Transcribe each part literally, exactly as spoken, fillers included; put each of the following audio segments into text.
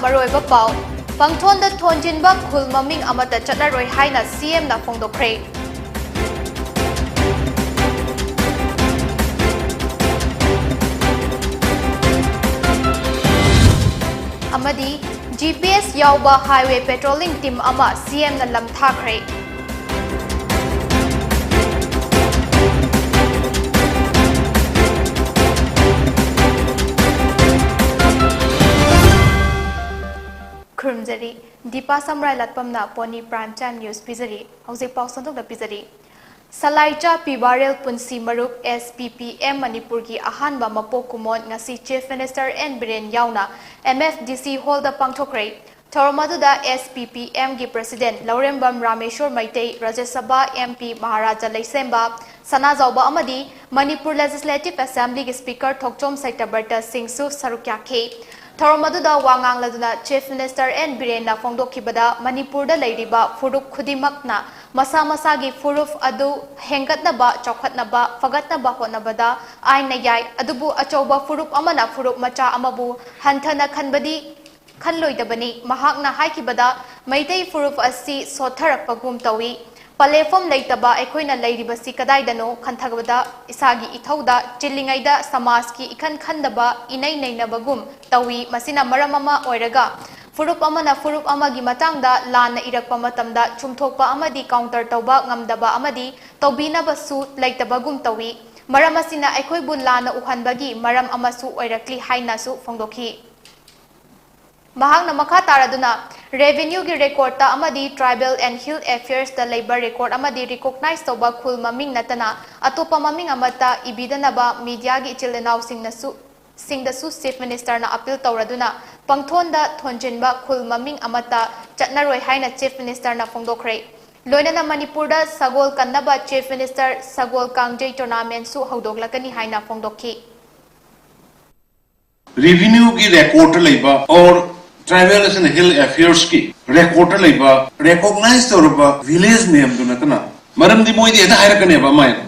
ꯃꯔꯨꯑꯣꯏꯕ ꯄꯥꯎ꯫ ꯄꯪꯊꯣꯟꯗ ꯊꯣꯟꯖꯤꯟꯕ ꯈꯨꯜ ꯃꯃꯤꯡ ꯑꯃꯠꯇ ꯆꯠꯅꯔꯣꯏ ꯍꯥꯏꯅ ꯁꯤ ꯑꯦꯝꯅ ꯐꯣꯡꯗꯣꯛꯈ꯭ꯔꯦ꯫ ꯑꯃꯗꯤ ꯖꯤ ꯄꯤ ꯑꯦꯁ ꯌꯥꯎꯕ highway patrolling team ꯑꯃ ꯁꯤ ꯑꯦꯝꯅ ꯂꯝ ꯊꯥꯈ꯭ꯔꯦ꯫ ꯈꯨꯔꯨꯝꯖꯔꯤ꯫ ꯗꯤꯄꯥ ꯁꯝꯔꯥꯏ ꯂꯥꯠꯄꯝꯅ ꯄꯣꯅꯤ Prime Time News ꯄꯤꯖꯔꯤ꯫ ꯍꯧꯖꯤꯛ ꯄꯥꯎ ꯁꯟꯗꯣꯛꯅ ꯄꯤꯖꯔꯤ꯫ ꯁꯂꯥꯏꯆꯥ ꯄꯤ ꯕꯥꯔꯦꯜ ꯄꯨꯟꯁꯤ ꯃꯔꯨꯞ S P P M ꯃꯅꯤꯄꯨꯔꯒꯤ ꯑꯍꯥꯟꯕ ꯃꯄꯣꯛ ꯀꯨꯝꯑꯣꯟ ꯉꯁꯤ Chief Minister N ꯕꯤꯔꯦꯟ ꯌꯥꯎꯅ M F D C hall ꯗ ꯄꯥꯡꯊꯣꯛꯈ꯭ꯔꯦ꯫ ꯊꯧꯔꯝ ꯑꯗꯨꯗ S P P M ꯒꯤ President ꯂꯧꯔꯦꯝꯕꯝ ꯔꯥꯃꯦꯁꯣꯔ ꯃꯩꯇꯩ, ꯔꯥꯖ꯭ꯌ ꯁꯚꯥ M P ꯃꯍꯥꯔꯥꯖꯥ ꯂꯩꯁꯦꯝꯕ ꯁꯅꯥꯖꯥꯎꯕ ꯑꯃꯗꯤ ꯃꯅꯤꯄꯨꯔ Legislative Assembly ꯒꯤ Speaker ꯊꯣꯛꯆꯣꯝ ꯁꯇ꯭ꯌꯕ꯭ꯔꯇ ꯁꯤꯡꯁꯨ ꯁꯔꯨꯛ ꯌꯥꯈꯤ꯫ ꯊꯧꯔꯝ ꯑꯗꯨꯗ ꯋꯥ ꯉꯥꯡꯂꯗꯨꯅ Chief Minister N ꯕꯤꯔꯦꯟꯅ ꯐꯣꯡꯗꯣꯛꯈꯤꯕꯗ, ꯃꯅꯤꯄꯨꯔꯗ ꯂꯩꯔꯤꯕ ꯐꯨꯔꯨꯞ ꯈꯨꯗꯤꯡꯃꯛꯅ ꯃꯁꯥ ꯃꯁꯥꯒꯤ ꯐꯨꯔꯨꯞ ꯑꯗꯨ ꯍꯦꯟꯒꯠꯅꯕ, ꯆꯥꯎꯈꯠꯅꯕ, ꯐꯒꯠꯅꯕ ꯍꯣꯠꯅꯕꯗ ꯑꯥꯏꯟꯅ ꯌꯥꯏ, ꯑꯗꯨꯕꯨ ꯑꯆꯧꯕ ꯐꯨꯔꯨꯞ ꯑꯃꯅ ꯐꯨꯔꯨꯞ ꯃꯆꯥ ꯑꯃꯕꯨ ꯍꯟꯊꯅ ꯈꯟꯕꯗꯤ ꯈꯜꯂꯣꯏꯗꯕꯅꯤ꯫ ꯃꯍꯥꯛꯅ ꯍꯥꯏꯈꯤꯕꯗ, ꯃꯩꯇꯩ ꯐꯨꯔꯨꯞ ꯑꯁꯤ ꯁꯣꯠꯊꯔꯛꯄꯒꯨꯝ ꯇꯧꯏ꯫ ꯄꯂꯦꯐꯝ ꯂꯩꯇꯕ ꯑꯩꯈꯣꯏꯅ ꯂꯩꯔꯤꯕꯁꯤ ꯀꯗꯥꯏꯗꯅꯣ ꯈꯟꯊꯕꯗ ꯏꯁꯥꯒꯤ ꯏꯊꯧꯗ ꯆꯤꯜꯂꯤꯉꯩꯗ ꯁꯃꯥꯖꯀꯤ ꯏꯈꯟ ꯈꯟꯗꯕ ꯏꯅꯩ ꯅꯩꯅꯕꯒꯨꯝ ꯇꯧꯏ꯫ ꯃꯁꯤꯅ ꯃꯔꯝ ꯑꯃ ꯑꯣꯏꯔꯒ ꯐꯨꯔꯨꯞ ꯑꯃꯅ ꯐꯨꯔꯨꯞ ꯑꯃꯒꯤ ꯃꯇꯥꯡꯗ ꯂꯥꯟꯅ ꯏꯔꯛꯄ ꯃꯇꯝꯗ ꯆꯨꯝꯊꯣꯛꯄ ꯑꯃꯗꯤ counter ꯇꯧꯕ ꯉꯝꯗꯕ ꯑꯃꯗꯤ ꯇꯧꯕꯤꯅꯕꯁꯨ ꯂꯩꯇꯕꯒꯨꯝ ꯇꯧꯏ꯫ ꯃꯔꯝ ꯑꯁꯤꯅ ꯑꯩꯈꯣꯏꯕꯨ ꯂꯥꯟꯅ ꯎꯍꯟꯕꯒꯤ ꯃꯔꯝ ꯑꯃꯁꯨ ꯑꯣꯏꯔꯛꯂꯤ ꯍꯥꯏꯅꯁꯨ ꯐꯣꯡꯗꯣꯛꯈꯤ꯫ ꯃꯍꯥꯛꯅ ꯃꯈꯥ ꯇꯥꯔꯗꯨꯅ, Revenue ꯒꯤ record ꯇ ꯑꯃꯗꯤ Tribal and Hill Affairs ꯇ ꯂꯩꯕ record ꯑꯃꯗꯤ recognize ꯇꯧꯕ ꯈꯨꯜ ꯃꯃꯤꯡ ꯅꯠꯇꯅ ꯑꯇꯣꯞꯄ ꯃꯃꯤꯡ ꯑꯃꯠꯇ ꯏꯕꯤꯗꯅꯕ media ꯒꯤ ꯏꯆꯤꯜ ꯏꯅꯥꯎꯁꯤꯡꯅꯁꯨ, ꯁꯤꯡꯗꯁꯨ Chief Minister ꯅ appeal ꯇꯧꯔꯗꯨꯅ, ꯄꯪꯊꯣꯟꯗ ꯊꯣꯟꯖꯤꯟꯕ ꯈꯨꯜ ꯃꯃꯤꯡ ꯑꯃꯠꯇ ꯆꯠꯅꯔꯣꯏ ꯍꯥꯏꯅ Chief Minister ꯅ ꯐꯣꯡꯗꯣꯛꯈ꯭ꯔꯦ꯫ ꯂꯣꯏꯅꯅ ꯃꯅꯤꯄꯨꯔꯗ ꯁꯒꯣꯜ ꯀꯟꯅꯕ Chief Minister ꯁꯒꯣꯜ ꯀꯥꯡꯖꯩ tournament ꯁꯨ ꯍꯧꯗꯣꯛꯂꯛꯀꯅꯤ ꯍꯥꯏꯅ ꯐꯣꯡꯗꯣꯛꯈꯤ꯫ Revenue ꯒꯤ record ꯇ ꯂꯩꯕ or Tribal and Hill Affairs ꯀꯤ record ꯇ ꯂꯩꯕ recognize ꯇꯧꯔꯕ village ꯃꯌꯥꯝꯗꯨ ꯅꯠꯇꯅ, ꯃꯔꯝꯗꯤ ꯃꯣꯏꯗꯤ ꯍꯦꯛꯇ ꯍꯥꯏꯔꯛꯀꯅꯦꯕ ꯑꯃ ꯍꯥꯏꯅ꯫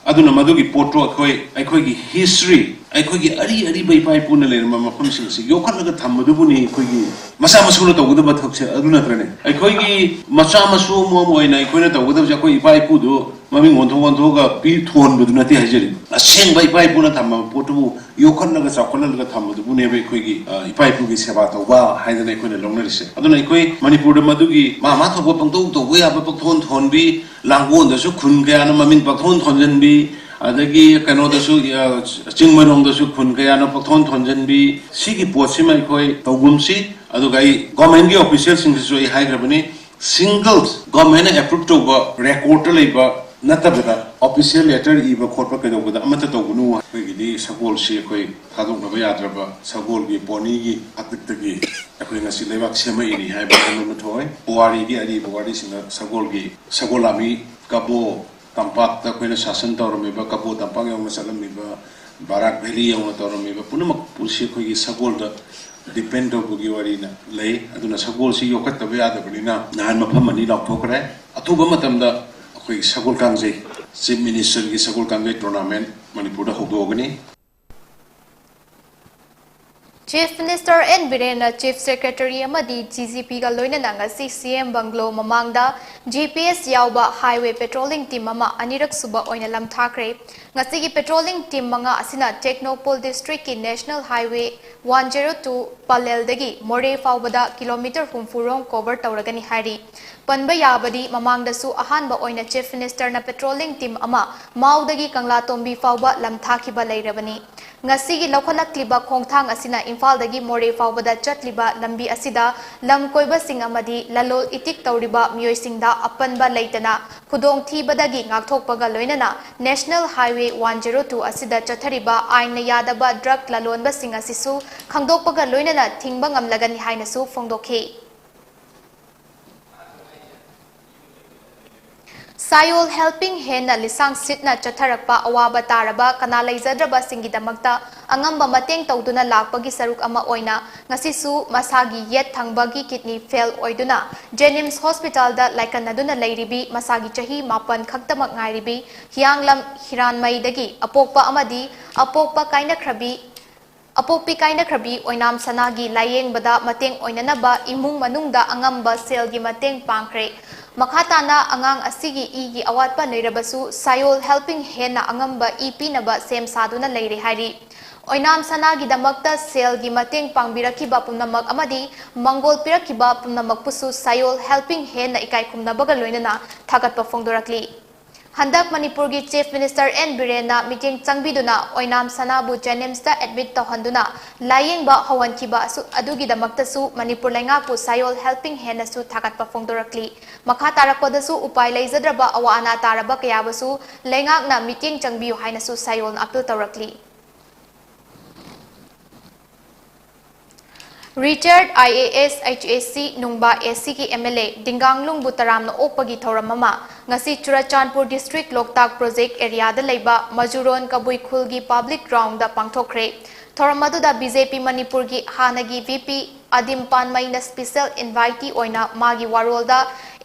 ꯑꯗꯨꯅ ꯃꯗꯨꯒꯤ ꯄꯣꯠꯇꯣ ꯑꯩꯈꯣꯏ, ꯑꯩꯈꯣꯏꯒꯤ ꯍꯤꯁꯇ꯭ꯔꯤ, ꯑꯩꯈꯣꯏꯒꯤ ꯑꯔꯤ ꯑꯔꯤꯕ ꯏꯄꯥ ꯏꯄꯨꯅ ꯂꯩꯔꯝꯕ ꯃꯐꯝꯁꯤꯡꯁꯤ ꯌꯣꯛꯈꯠꯂꯒ ꯊꯝꯕꯗꯨꯕꯨꯅꯤ ꯑꯩꯈꯣꯏꯒꯤ ꯃꯆꯥ ꯃꯁꯨꯅ ꯇꯧꯒꯗꯕ ꯊꯕꯛꯁꯦ, ꯑꯗꯨ ꯅꯠꯇ꯭ꯔꯅꯦ? ꯑꯩꯈꯣꯏꯒꯤ ꯃꯆꯥ ꯃꯁꯨ ꯑꯃ ꯑꯣꯏꯅ ꯑꯩꯈꯣꯏꯅ ꯇꯧꯒꯗꯕꯁꯦ, ꯑꯩꯈꯣꯏ ꯏꯄꯥ ꯏꯄꯨꯗꯨ ꯃꯃꯤꯡ ꯑꯣꯟꯊꯣꯛ ꯑꯣꯟꯊꯣꯛꯑꯒ ꯄꯤ ꯊꯣꯟꯕꯗꯨ ꯅꯠꯇꯦ ꯍꯥꯏꯖꯔꯤ꯫ ꯑꯁꯦꯡꯕ ꯏꯄꯥ ꯏꯄꯨꯅ ꯊꯝꯃꯕ ꯄꯣꯠꯇꯨꯕꯨ ꯌꯣꯛꯈꯠꯂꯒ ꯆꯥꯎꯈꯠꯍꯜꯂꯒ ꯊꯝꯕꯗꯨꯕꯨꯅꯦꯕ ꯑꯩꯈꯣꯏꯒꯤ, ꯑ, ꯏꯄꯥ ꯏꯄꯨꯒꯤ ꯁꯦꯕꯥ ꯇꯧꯕ ꯍꯥꯏꯗꯅ ꯑꯩꯈꯣꯏꯅ ꯂꯧꯅꯔꯤꯁꯦ꯫ ꯑꯗꯨꯅ ꯑꯩꯈꯣꯏ ꯃꯅꯤꯄꯨꯔꯗ ꯃꯗꯨꯒꯤ ꯃꯥ ꯃꯥ ꯊꯣꯛꯄ ꯄꯪꯇꯧ ꯇꯧꯕ ꯌꯥꯕ ꯄꯪꯊꯣꯟ ꯊꯣꯟꯕꯤ, ꯂꯥꯡꯒꯣꯜꯗꯁꯨ ꯈꯨꯟ ꯀꯌꯥꯅ ꯃꯃꯤꯡ ꯄꯪꯊꯣꯟ ꯊꯣꯟꯖꯟꯕꯤ, ꯑꯗꯒꯤ ꯀꯩꯅꯣꯗꯁꯨ, ꯑ, ꯆꯤꯡꯃꯩꯔꯣꯡꯗꯁꯨ ꯈꯨꯟ ꯀꯌꯥꯅ ꯄꯪꯊꯣꯟ ꯊꯣꯟꯖꯟꯕꯤ, ꯁꯤꯒꯤ ꯄꯣꯠꯁꯤꯃ ꯑꯩꯈꯣꯏ ꯇꯧꯒꯨꯝꯁꯤ꯫ ꯑꯗꯨꯒ ꯑꯩ ꯒꯣꯔꯃꯦꯟꯒꯤ ꯑꯣꯐꯤꯁꯤꯌꯦꯜꯁꯤꯡꯁꯤꯁꯨ ꯑꯩ ꯍꯥꯏꯈ꯭ꯔꯕꯅꯤ, ꯁꯤꯡꯒꯜ ꯒꯣꯔꯃꯦꯟꯅ ꯑꯦꯄ꯭ꯔꯨꯞ ꯇꯧꯕ ꯔꯦꯀꯣꯔꯗꯇ ꯂꯩꯕ ꯅꯠꯇꯕꯗ ꯑꯣꯐꯤꯁꯤꯌꯦꯜ ꯂꯦꯇꯔ ꯏꯕ ꯈꯣꯠꯄ ꯀꯩꯗꯧꯕꯗ ꯑꯃꯠꯇ ꯇꯧꯒꯅꯨ꯫ ꯑꯩꯈꯣꯏꯒꯤꯗꯤ ꯁꯒꯣꯜꯁꯤ ꯑꯩꯈꯣꯏ ꯊꯥꯗꯣꯛꯅꯕ ꯌꯥꯗ꯭ꯔꯕ ꯁꯒꯣꯜꯒꯤ ꯄꯣꯅꯤꯒꯤ ꯍꯥꯛꯇꯛꯇꯒꯤ ꯑꯩꯈꯣꯏ ꯉꯁꯤ ꯂꯩꯕꯥꯛ ꯁꯦꯝꯃꯛꯏꯅꯤ ꯍꯥꯏꯕ ꯑꯃ ꯊꯣꯛꯑꯦ꯫ ꯄꯨꯋꯥꯔꯤꯒꯤ ꯑꯔꯤꯕ ꯋꯥꯔꯤꯁꯤꯡꯅ ꯁꯒꯣꯜꯒꯤ, ꯁꯒꯣꯜ ꯂꯥꯟꯃꯤ ꯀꯕꯣ ꯇꯝꯄꯥꯛꯇ ꯑꯩꯈꯣꯏꯅ ꯁꯥꯁꯟ ꯇꯧꯔꯝꯃꯤꯕ, ꯀꯕꯣ ꯇꯝꯄꯥꯛ ꯌꯧꯅ ꯆꯠꯂꯝꯃꯤꯕ, ꯕꯔꯥꯛ ꯚꯦꯂꯤ ꯌꯧꯅ ꯇꯧꯔꯝꯃꯤꯕ ꯄꯨꯝꯅꯃꯛ ꯄꯨꯟꯁꯤ ꯑꯩꯈꯣꯏꯒꯤ ꯁꯒꯣꯜꯗ ꯗꯤꯄꯦꯟ ꯇꯧꯕꯒꯤ ꯋꯥꯔꯤꯅ ꯂꯩ꯫ ꯑꯗꯨꯅ ꯁꯒꯣꯜꯁꯤ ꯌꯣꯛꯈꯠꯇꯕ ꯌꯥꯗꯕꯅꯤꯅ ꯅꯍꯥꯟ ꯃꯐꯝ ꯑꯅꯤ ꯂꯥꯎꯊꯣꯛꯈ꯭ꯔꯦ꯫ ꯑꯊꯨꯕ ꯃꯇꯝꯗ ꯑꯩꯈꯣꯏꯒꯤ ꯁꯒꯣꯜ ꯀꯥꯡꯖꯩ, ꯆꯤꯐ ꯃꯤꯅꯤꯁꯇꯔꯒꯤ ꯁꯒꯣꯜ ꯀꯥꯡꯖꯩ ꯇꯣꯔꯅꯥꯃꯦꯟ ꯃꯅꯤꯄꯨꯔꯗ ꯍꯧꯗꯣꯛꯑꯒꯅꯤ꯫ ꯆꯤꯐ ꯃꯤꯅꯤꯁꯇꯔ ꯑꯦꯟ ꯕꯤꯔꯦꯟꯅ ꯆꯤꯐ ꯁꯦꯀ꯭ꯔꯦꯇꯔꯤ ꯑꯃꯗꯤ ꯖꯤ ꯖꯤ ꯄꯤꯒ ꯂꯣꯏꯅꯅ ꯉꯁꯤ ꯁꯤ ꯑꯦꯝ ꯕꯪꯒ꯭ꯂꯣ ꯃꯃꯥꯡꯗ ꯖꯤ ꯄꯤ ꯑꯦꯁ ꯌꯥꯎꯕ ꯍꯥꯏꯋꯦ ꯄꯦꯇ꯭ꯔꯣꯂꯤꯡ ꯇꯤꯝ ꯑꯃ ꯑꯅꯤꯔꯛ ꯁꯨꯕ ꯑꯣꯏꯅ ꯂꯝꯊꯥꯈ꯭ꯔꯦ꯫ ꯉꯁꯤꯒꯤ ꯄꯦꯇ꯭ꯔꯣꯂꯤꯡ ꯇꯤꯝ ꯃꯉꯥ ꯑꯁꯤꯅ ꯇꯦꯛꯅꯧꯄꯜ ꯗꯤꯁꯇ꯭ꯔꯤꯛꯀꯤ national highway one zero two ꯄꯂꯦꯜꯗꯒꯤ ꯃꯣꯔꯦ ꯐꯥꯎꯕꯗ ꯀꯤꯂꯣꯃꯤꯇꯔ ꯍꯨꯝꯐꯨ ꯔꯣꯝ ꯀꯣꯚꯔ ꯇꯧꯔꯒꯅꯤ ꯍꯥꯏꯔꯤ꯫ ꯄꯟꯕ ꯌꯥꯕꯗꯤ, ꯃꯃꯥꯡꯗꯁꯨ ꯑꯍꯥꯟꯕ ꯑꯣꯏꯅ ꯆꯤꯐ ꯃꯤꯅꯤꯁꯇꯔꯅ ꯄꯦꯇ꯭ꯔꯣꯂꯤꯡ ꯇꯤꯝ ꯑꯃ ꯃꯥꯎꯗꯒꯤ ꯀꯪꯂꯥꯇꯣꯝꯕꯤ ꯐꯥꯎꯕ ꯂꯝꯊꯥꯈꯤꯕ ꯂꯩꯔꯕꯅꯤ꯫ ꯉꯁꯤꯒꯤ ꯂꯧꯈꯠꯂꯛꯂꯤꯕ ꯈꯣꯡꯊꯥꯡ ꯑꯁꯤꯅ ꯏꯝꯐꯥꯜꯗꯒꯤ ꯃꯣꯔꯦ ꯐꯥꯎꯕꯗ ꯆꯠꯂꯤꯕ ꯂꯝꯕꯤ ꯑꯁꯤꯗ ꯂꯝ ꯀꯣꯏꯕꯁꯤꯡ ꯑꯃꯗꯤ ꯂꯂꯣꯜ ꯏꯇꯤꯛ ꯇꯧꯔꯤꯕ ꯃꯤꯑꯣꯏꯁꯤꯡꯗ ꯑꯄꯟꯕ ꯂꯩꯇꯅ ꯈꯨꯗꯣꯡꯊꯤꯕꯗꯒꯤ ꯉꯥꯛꯊꯣꯛꯄꯒ ꯂꯣꯏꯅꯅ national highway one zero two ꯑꯁꯤꯗ ꯆꯠꯊꯔꯤꯕ ꯑꯥꯏꯟꯅ ꯌꯥꯗꯕ ꯗ꯭ꯔꯒ ꯂꯂꯣꯟꯕꯁꯤꯡ ꯑꯁꯤꯁꯨ ꯈꯪꯗꯣꯛꯄꯒ ꯂꯣꯏꯅꯅ ꯊꯤꯡꯕ ꯉꯝꯂꯒꯅꯤ ꯍꯥꯏꯅꯁꯨ ꯐꯣꯡꯗꯣꯛꯈꯤ꯫ ꯆꯌꯣꯜ helping handꯅ ꯂꯤꯁꯥꯡ ꯁꯤꯠꯅ ꯆꯠꯊꯔꯛꯄ ꯑꯋꯥꯕ ꯇꯥꯔꯕ ꯀꯅꯥ ꯂꯩꯖꯗ꯭ꯔꯕꯁꯤꯡꯒꯤꯗꯃꯛꯇ ꯑꯉꯝꯕ ꯃꯇꯦꯡ ꯇꯧꯗꯨꯅ ꯂꯥꯛꯄꯒꯤ ꯁꯔꯨꯛ ꯑꯃ ꯑꯣꯏꯅ ꯉꯁꯤꯁꯨ ꯃꯁꯥꯒꯤ ꯌꯦꯠ ꯊꯪꯕꯒꯤ kidney fail ꯑꯣꯏꯗꯨꯅ JNIMS hospitalꯗ ꯂꯥꯏꯀꯠꯅꯗꯨꯅ ꯂꯩꯔꯤꯕꯤ ꯃꯁꯥꯒꯤ ꯆꯍꯤ ꯃꯥꯄꯟ ꯈꯛꯇꯃꯛ ꯉꯥꯏꯔꯤꯕꯤ ꯍꯤꯌꯥꯡꯂꯝ ꯍꯤꯔꯥꯟꯃꯩꯗꯒꯤ ꯑꯄꯣꯛꯄ ꯑꯃꯗꯤ ꯑꯄꯣꯛꯄ ꯀꯥꯏꯅꯈ꯭ꯔꯕꯤ ꯑꯄꯣꯛꯄꯤ ꯀꯥꯏꯅꯈ꯭ꯔꯕꯤ ꯑꯣꯏꯅꯥꯝ ꯁꯅꯥꯒꯤ ꯂꯥꯌꯦꯡꯕꯗ ꯃꯇꯦꯡ ꯑꯣꯏꯅꯅꯕ ꯏꯃꯨꯡ ꯃꯅꯨꯡꯗ ꯑꯉꯝꯕ ꯁꯦꯜꯒꯤ ꯃꯇꯦꯡ ꯄꯥꯡꯈ꯭ꯔꯦ꯫ ꯃꯈꯥ ꯇꯥꯅ ꯑꯉꯥꯡ ꯑꯁꯤꯒꯤ ꯏꯒꯤ ꯑꯋꯥꯠꯄ ꯂꯩꯔꯕꯁꯨ ꯆꯌꯣꯜ helping handꯅ ꯑꯉꯝꯕ ꯏ ꯄꯤꯅꯕ ꯁꯦꯝ ꯁꯥꯗꯨꯅ ꯂꯩꯔꯦ ꯍꯥꯏꯔꯤ꯫ ꯑꯣꯏꯅꯥꯝ ꯁꯅꯥꯒꯤꯗꯃꯛꯇ ꯁꯦꯜꯒꯤ ꯃꯇꯦꯡ ꯄꯥꯡꯕꯤꯔꯛꯈꯤꯕ ꯄꯨꯝꯅꯃꯛ ꯑꯃꯗꯤ ꯃꯪꯒꯣꯜ ꯄꯤꯔꯛꯈꯤꯕ ꯄꯨꯝꯅꯃꯛꯄꯨꯁꯨ ꯆꯌꯣꯜ helping handꯅ ꯏꯀꯥꯏ ꯈꯨꯝꯅꯕꯒ ꯂꯣꯏꯅꯅ ꯊꯥꯒꯠꯄ ꯐꯣꯡꯗꯣꯔꯛꯂꯤ꯫ ꯍꯟꯗꯛ ꯃꯅꯤꯄꯨꯔꯒꯤ Chief Minister ꯑꯦꯟ ꯕꯤꯔꯦꯟꯅ ꯃꯤꯠꯌꯦꯡ ꯆꯪꯕꯤꯗꯨꯅ ꯑꯣꯏꯅꯥꯝ ꯁꯅꯥꯕꯨ JNIMSꯇ admit ꯇꯧꯍꯟꯗꯨꯅ ꯂꯥꯌꯦꯡꯕ ꯍꯧꯍꯟꯈꯤꯕ ꯑꯁꯨ-, ꯑꯗꯨꯒꯤꯗꯃꯛꯇꯁꯨ ꯃꯅꯤꯄꯨꯔ ꯂꯩꯉꯥꯛꯄꯨ ꯆꯌꯣꯜ helping handꯅꯁꯨ ꯊꯥꯒꯠꯄ ꯐꯣꯡꯗꯣꯔꯛꯂꯤ꯫ ꯃꯈꯥ ꯇꯥꯔꯛꯄꯗꯁꯨ ꯎꯄꯥꯏ ꯂꯩꯖꯗ꯭ꯔꯕ ꯑꯋꯥ ꯑꯅꯥ ꯇꯥꯔꯕ ꯀꯌꯥꯕꯨꯁꯨ ꯂꯩꯉꯥꯛꯅ ꯃꯤꯠꯌꯦꯡ ꯆꯪꯕꯤꯌꯨ ꯍꯥꯏꯅꯁꯨ ꯆꯌꯣꯜꯅ appeal ꯇꯧꯔꯛꯂꯤ꯫ Retired IAS HAC ꯅꯨꯡꯕꯥ ACꯒꯤ MLA ꯗꯤꯡꯒꯥꯡꯂꯨꯡꯕꯨ ꯇꯔꯥꯝꯅ ꯑꯣꯛꯄꯒꯤ ꯊꯧꯔꯝ ꯑꯃ ꯉꯁꯤ ꯆꯨꯔꯆꯥꯟꯄꯨꯔ district ꯂꯣꯛꯇꯥꯛ project areaꯗ ꯂꯩꯕ ꯃꯖꯨꯔꯣꯟ ꯀꯕꯨꯏ ꯈꯨꯜꯒꯤ public groundꯗ ꯄꯥꯡꯊꯣꯛꯈ꯭ꯔꯦ꯫ ꯊꯧꯔꯝ ꯑꯗꯨꯗ BJP ꯃꯅꯤꯄꯨꯔꯒꯤ ꯍꯥꯟꯅꯒꯤ VP ꯑꯗꯤꯝ ꯄꯥꯟꯃꯩꯅ special invitee ꯑꯣꯏꯅ ꯃꯥꯒꯤ ꯋꯥꯔꯣꯜꯗ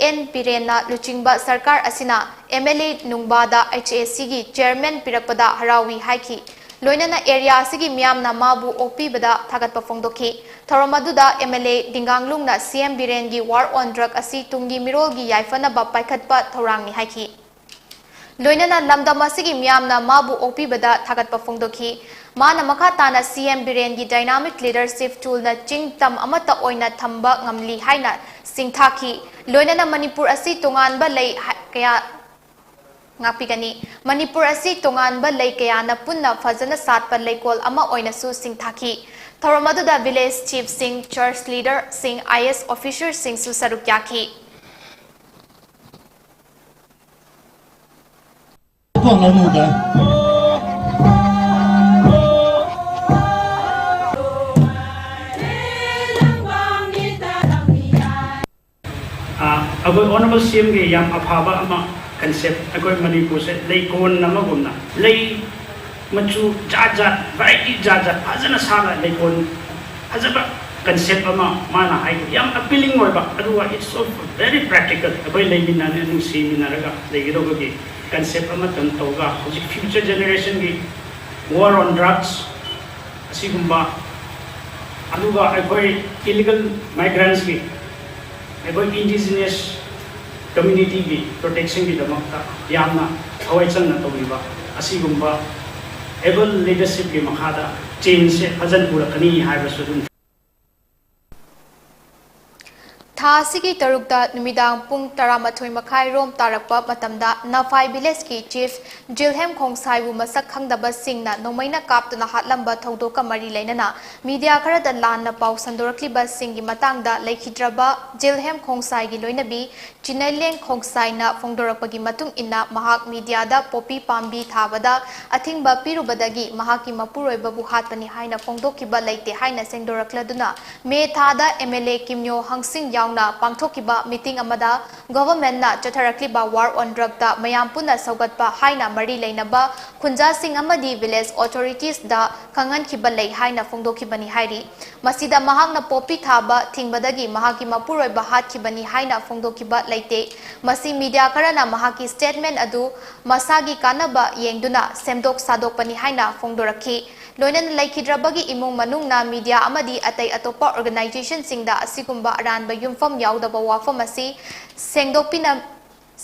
ꯑꯦꯟ ꯕꯤꯔꯦꯟꯅ ꯂꯨꯆꯤꯡꯕ ꯁꯔꯀꯥꯔ ꯑꯁꯤꯅ MLA ꯅꯨꯡꯕꯥꯗ HACꯒꯤ chairman ꯄꯤꯔꯛꯄꯗ ꯍꯔꯥꯎꯏ ꯍꯥꯏꯈꯤ꯫ ꯂꯣꯏꯅꯅ area ꯑꯁꯤꯒꯤ ꯃꯤꯌꯥꯝꯅ ꯃꯥꯕꯨ ꯑꯣꯛꯄꯤꯕꯗ ꯊꯥꯒꯠꯄ ꯐꯣꯡꯗꯣꯛꯈꯤ꯫ ꯊꯧꯔꯝ ꯑꯗꯨꯗ MLA ꯗꯤꯡꯒꯥꯡꯂꯨꯡꯅ CM ꯕꯤꯔꯦꯟꯒꯤ war on drug ꯑꯁꯤ ꯇꯨꯡꯒꯤ ꯃꯤꯔꯣꯜꯒꯤ ꯌꯥꯏꯐꯅꯕ ꯄꯥꯏꯈꯠꯄ ꯊꯧꯔꯥꯡꯅꯤ ꯍꯥꯏꯈꯤ꯫ ꯂꯣꯏꯅꯅ ꯂꯝꯗꯝ ꯑꯁꯤꯒꯤ ꯃꯤꯌꯥꯝꯅ ꯃꯥꯕꯨ ꯑꯣꯛꯄꯤꯕꯗ ꯊꯥꯒꯠꯄ ꯐꯣꯡꯗꯣꯛꯈꯤ꯫ ꯃꯥꯅ ꯃꯈꯥ ꯇꯥꯅ CM ꯕꯤꯔꯦꯟꯒꯤ dynamic leadership toolꯅ ꯆꯤꯡ ꯇꯝ ꯑꯃꯠꯇ ꯑꯣꯏꯅ ꯊꯝꯕ ꯉꯝꯂꯤ ꯍꯥꯏꯅ ꯁꯤꯡꯊꯥꯈꯤ꯫ ꯂꯣꯏꯅꯅ ꯃꯅꯤꯄꯨꯔ ꯑꯁꯤ ꯇꯣꯉꯥꯟꯕ ꯂꯩ ꯍꯥꯏ-, ꯀꯌꯥ ꯉꯥꯛꯄꯤꯒꯅꯤ꯫ ꯃꯅꯤꯄꯨꯔ ꯑꯁꯤ ꯇꯣꯉꯥꯟꯕ ꯂꯩ ꯀꯌꯥꯅ ꯄꯨꯟꯅ ꯐꯖꯅ ꯁꯥꯠꯄ ꯂꯩꯀꯣꯜ ꯑꯃ ꯑꯣꯏꯅꯁꯨ ꯁꯤꯡꯊꯥꯈꯤ꯫ ꯊꯧꯔꯝ ꯑꯗꯨꯗ village chiefꯁꯤꯡ, church leaderꯁꯤꯡ, IAS officerꯁꯤꯡꯁꯨ ꯁꯔꯨꯛ ꯌꯥꯈꯤ꯫ ꯑ, ꯑꯩꯈꯣꯏ Honourable CMꯒꯤ ꯌꯥꯝ ꯑꯐꯕ ꯑꯃ ꯀꯟꯁꯦꯞ ꯑꯩꯈꯣꯏ ꯃꯅꯤꯄꯨꯔꯁꯦ ꯂꯩꯀꯣꯟ ꯑꯃꯒꯨꯝꯅ ꯂꯩ ꯃꯆꯨ ꯖꯥꯠ ꯖꯥꯠ, ꯚꯦꯔꯥꯏꯇꯤ ꯖꯥꯠ ꯖꯥꯠ ꯐꯖꯅ ꯁꯥꯠꯂ ꯂꯩꯀꯣꯟ ꯐꯖꯕ ꯀꯟꯁꯦꯞ ꯑꯃ ꯃꯥꯅ ꯍꯥꯏꯕ ꯌꯥꯝ ꯑꯄꯤꯂꯤꯡ ꯑꯣꯏꯕ, ꯑꯗꯨꯒ it's so very practical. ꯑꯩꯈꯣꯏ ꯂꯩꯃꯤꯟꯅꯅ ꯅꯨꯡꯁꯤꯃꯤꯟꯅꯔꯒ ꯂꯩꯒꯗꯧꯕꯒꯤ ꯀꯟꯁꯦꯞ ꯑꯃꯇꯪ ꯇꯧꯔꯒ ꯍꯧꯖꯤꯛ future generation ꯒꯤ war on drugs ꯑꯁꯤꯒꯨꯝꯕ, ꯑꯗꯨꯒ ꯑꯩꯈꯣꯏ illegal migrants ꯀꯤ, ꯑꯩꯈꯣꯏ indigenous community ꯒꯤ protection ꯒꯤꯗꯃꯛꯇ ꯌꯥꯝꯅ ꯊꯋꯥꯏ ꯆꯪꯅ ꯇꯧꯔꯤꯕ ꯑꯁꯤꯒꯨꯝꯕ able leadership ꯀꯤ ꯃꯈꯥꯗ change ꯁꯦ ꯐꯖꯅ ꯄꯨꯔꯛꯀꯅꯤ ꯍꯥꯏꯕꯁꯨ ꯑꯗꯨꯝ ꯊꯥ ꯑꯁꯤꯒꯤ ꯇꯔꯨꯛꯇ ꯅꯨꯃꯤꯗꯥꯡ ꯄꯨꯡ ꯇꯔꯥꯃꯥꯊꯣꯏ ꯃꯈꯥꯏ ꯔꯣꯝ ꯇꯥꯔꯛꯄ ꯃꯇꯝꯗ ꯅꯐꯥꯏ village ꯀꯤ chief ꯖꯤꯜꯍꯦꯝ ꯈꯣꯡꯁꯥꯏꯕꯨ ꯃꯁꯛ ꯈꯪꯗꯕꯁꯤꯡꯅ ꯅꯣꯡꯃꯩꯅ ꯀꯥꯞꯇꯨꯅ ꯍꯥꯠꯂꯝꯕ ꯊꯧꯗꯣꯛꯀ ꯃꯔꯤ ꯂꯩꯅꯅ media ꯈꯔꯗ ꯂꯥꯟꯅ ꯄꯥꯎ ꯁꯟꯗꯣꯔꯛꯂꯤꯕꯁꯤꯡꯒꯤ ꯃꯇꯥꯡꯗ ꯂꯩꯈꯤꯗ꯭ꯔꯕ ꯖꯤꯜꯍꯦꯝ ꯈꯣꯡꯁꯥꯏꯒꯤ ꯂꯣꯏꯅꯕꯤ ꯆꯤꯅꯩꯂꯦꯡ ꯈꯣꯡꯁꯥꯏꯅ ꯐꯣꯡꯗꯣꯔꯛꯄꯒꯤ ꯃꯇꯨꯡ ꯏꯟꯅ, ꯃꯍꯥꯛ media ꯗ poppy ꯄꯥꯝꯕꯤ ꯊꯥꯕꯗ ꯑꯊꯤꯡꯕ ꯄꯤꯔꯨꯕꯗꯒꯤ ꯃꯍꯥꯛꯀꯤ ꯃꯄꯨꯔꯣꯏꯕꯕꯨ ꯍꯥꯠꯄꯅꯤ ꯍꯥꯏꯅ ꯐꯣꯡꯗꯣꯛꯈꯤꯕ ꯂꯩꯇꯦ ꯍꯥꯏꯅ ꯁꯦꯡꯗꯣꯔꯛꯂꯗꯨꯅ, ꯃꯦ ꯊꯥꯗ MLA ꯀꯤꯝꯅ꯭ꯌꯣ ꯍꯪꯁꯤꯡ ꯌꯥꯎꯅ ꯄꯥꯡꯊꯣꯛꯈꯤꯕ meeting ꯑꯃꯗ government ꯅ ꯆꯠꯊꯔꯛꯂꯤꯕ war on drug ꯇ ꯃꯌꯥꯝ ꯄꯨꯟꯅ ꯁꯧꯒꯠꯄ ꯍꯥꯏꯅ ꯃꯔꯤ ꯂꯩꯅꯕ ꯈꯨꯟꯖꯥꯁꯤꯡ ꯑꯃꯗꯤ village authorities ꯗ ꯈꯪꯍꯟꯈꯤꯕ ꯂꯩ ꯍꯥꯏꯅ ꯐꯣꯡꯗꯣꯛꯈꯤꯕꯅꯤ ꯍꯥꯏꯔꯤ꯫ ꯃꯁꯤꯗ ꯃꯍꯥꯛꯅ poppy ꯊꯥꯕ ꯊꯤꯡꯕꯗꯒꯤ ꯃꯍꯥꯛꯀꯤ ꯃꯄꯨꯔꯣꯏꯕ ꯍꯥꯠꯈꯤꯕꯅꯤ ꯍꯥꯏꯅ ꯐꯣꯡꯗꯣꯛꯈꯤꯕ ꯂꯩꯇꯦ꯫ ꯃꯁꯤ media ꯈꯔꯅ ꯃꯍꯥꯛꯀꯤ statement ꯑꯗꯨ ꯃꯁꯥꯒꯤ ꯀꯥꯟꯅꯕ ꯌꯦꯡꯗꯨꯅ ꯁꯦꯝꯗꯣꯛ ꯁꯥꯗꯣꯛꯄꯅꯤ ꯍꯥꯏꯅ ꯐꯣꯡꯗꯣꯔꯛꯈꯤ꯫ ꯂꯣꯏꯅꯅ ꯂꯩꯈꯤꯗ꯭ꯔꯕꯒꯤ ꯏꯃꯨꯡ ꯃꯅꯨꯡꯅ media ꯑꯃꯗꯤ ꯑꯇꯩ ꯑꯇꯣꯞꯄ organization ꯁꯤꯡꯗ ꯑꯁꯤꯒꯨꯝꯕ ꯑꯔꯥꯟꯕ ꯌꯨꯝꯐꯝ ꯌꯥꯎꯗꯕ ꯋꯥꯐꯝ ꯑꯁꯤ ꯁꯦꯡꯗꯣꯛꯄꯤꯅ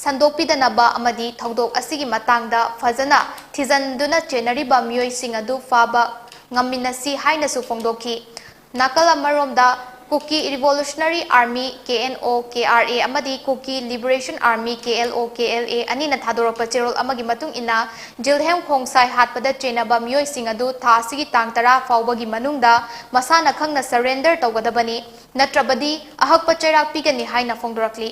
ꯁꯟꯗꯣꯛꯄꯤꯗꯅꯕ ꯑꯃꯗꯤ ꯊꯧꯗꯣꯛ ꯑꯁꯤꯒꯤ ꯃꯇꯥꯡꯗ ꯐꯖꯅ ꯊꯤꯖꯟꯗꯨꯅ ꯆꯦꯟꯅꯔꯤꯕ ꯃꯤꯑꯣꯏꯁꯤꯡ ꯑꯗꯨ ꯐꯥꯕ ꯉꯝꯃꯤꯟꯅꯁꯤ ꯍꯥꯏꯅꯁꯨ ꯐꯣꯡꯗꯣꯛꯈꯤ꯫ ꯅꯥꯀꯜ ꯑꯃꯔꯣꯝꯗ, Kuki Revolutionary Army, KNO, KRA ꯑꯃꯗꯤ Kuki Liberation Army, KLO, KLA ꯑꯅꯤꯅ ꯊꯥꯗꯣꯔꯛꯄ ꯆꯦꯔꯣꯜ ꯑꯃꯒꯤ ꯃꯇꯨꯡ ꯏꯟꯅ, ꯖꯤꯜꯍꯦꯝ ꯈꯣꯡꯁꯥꯏ ꯍꯥꯠꯄꯗ ꯆꯦꯟꯅꯕ ꯃꯤꯑꯣꯏꯁꯤꯡ ꯑꯗꯨ ꯊꯥ ꯑꯁꯤꯒꯤ ꯇꯥꯡ ꯇꯔꯥ ꯐꯥꯎꯕꯒꯤ ꯃꯅꯨꯡꯗ ꯃꯁꯥꯅ ꯈꯪꯅ surrender ꯇꯧꯒꯗꯕꯅꯤ, ꯅꯠꯇ꯭ꯔꯕꯗꯤ ꯑꯍꯛꯄ ꯆꯩꯔꯥꯛ ꯄꯤꯒꯅꯤ ꯍꯥꯏꯅ ꯐꯣꯡꯗꯣꯔꯛꯂꯤ꯫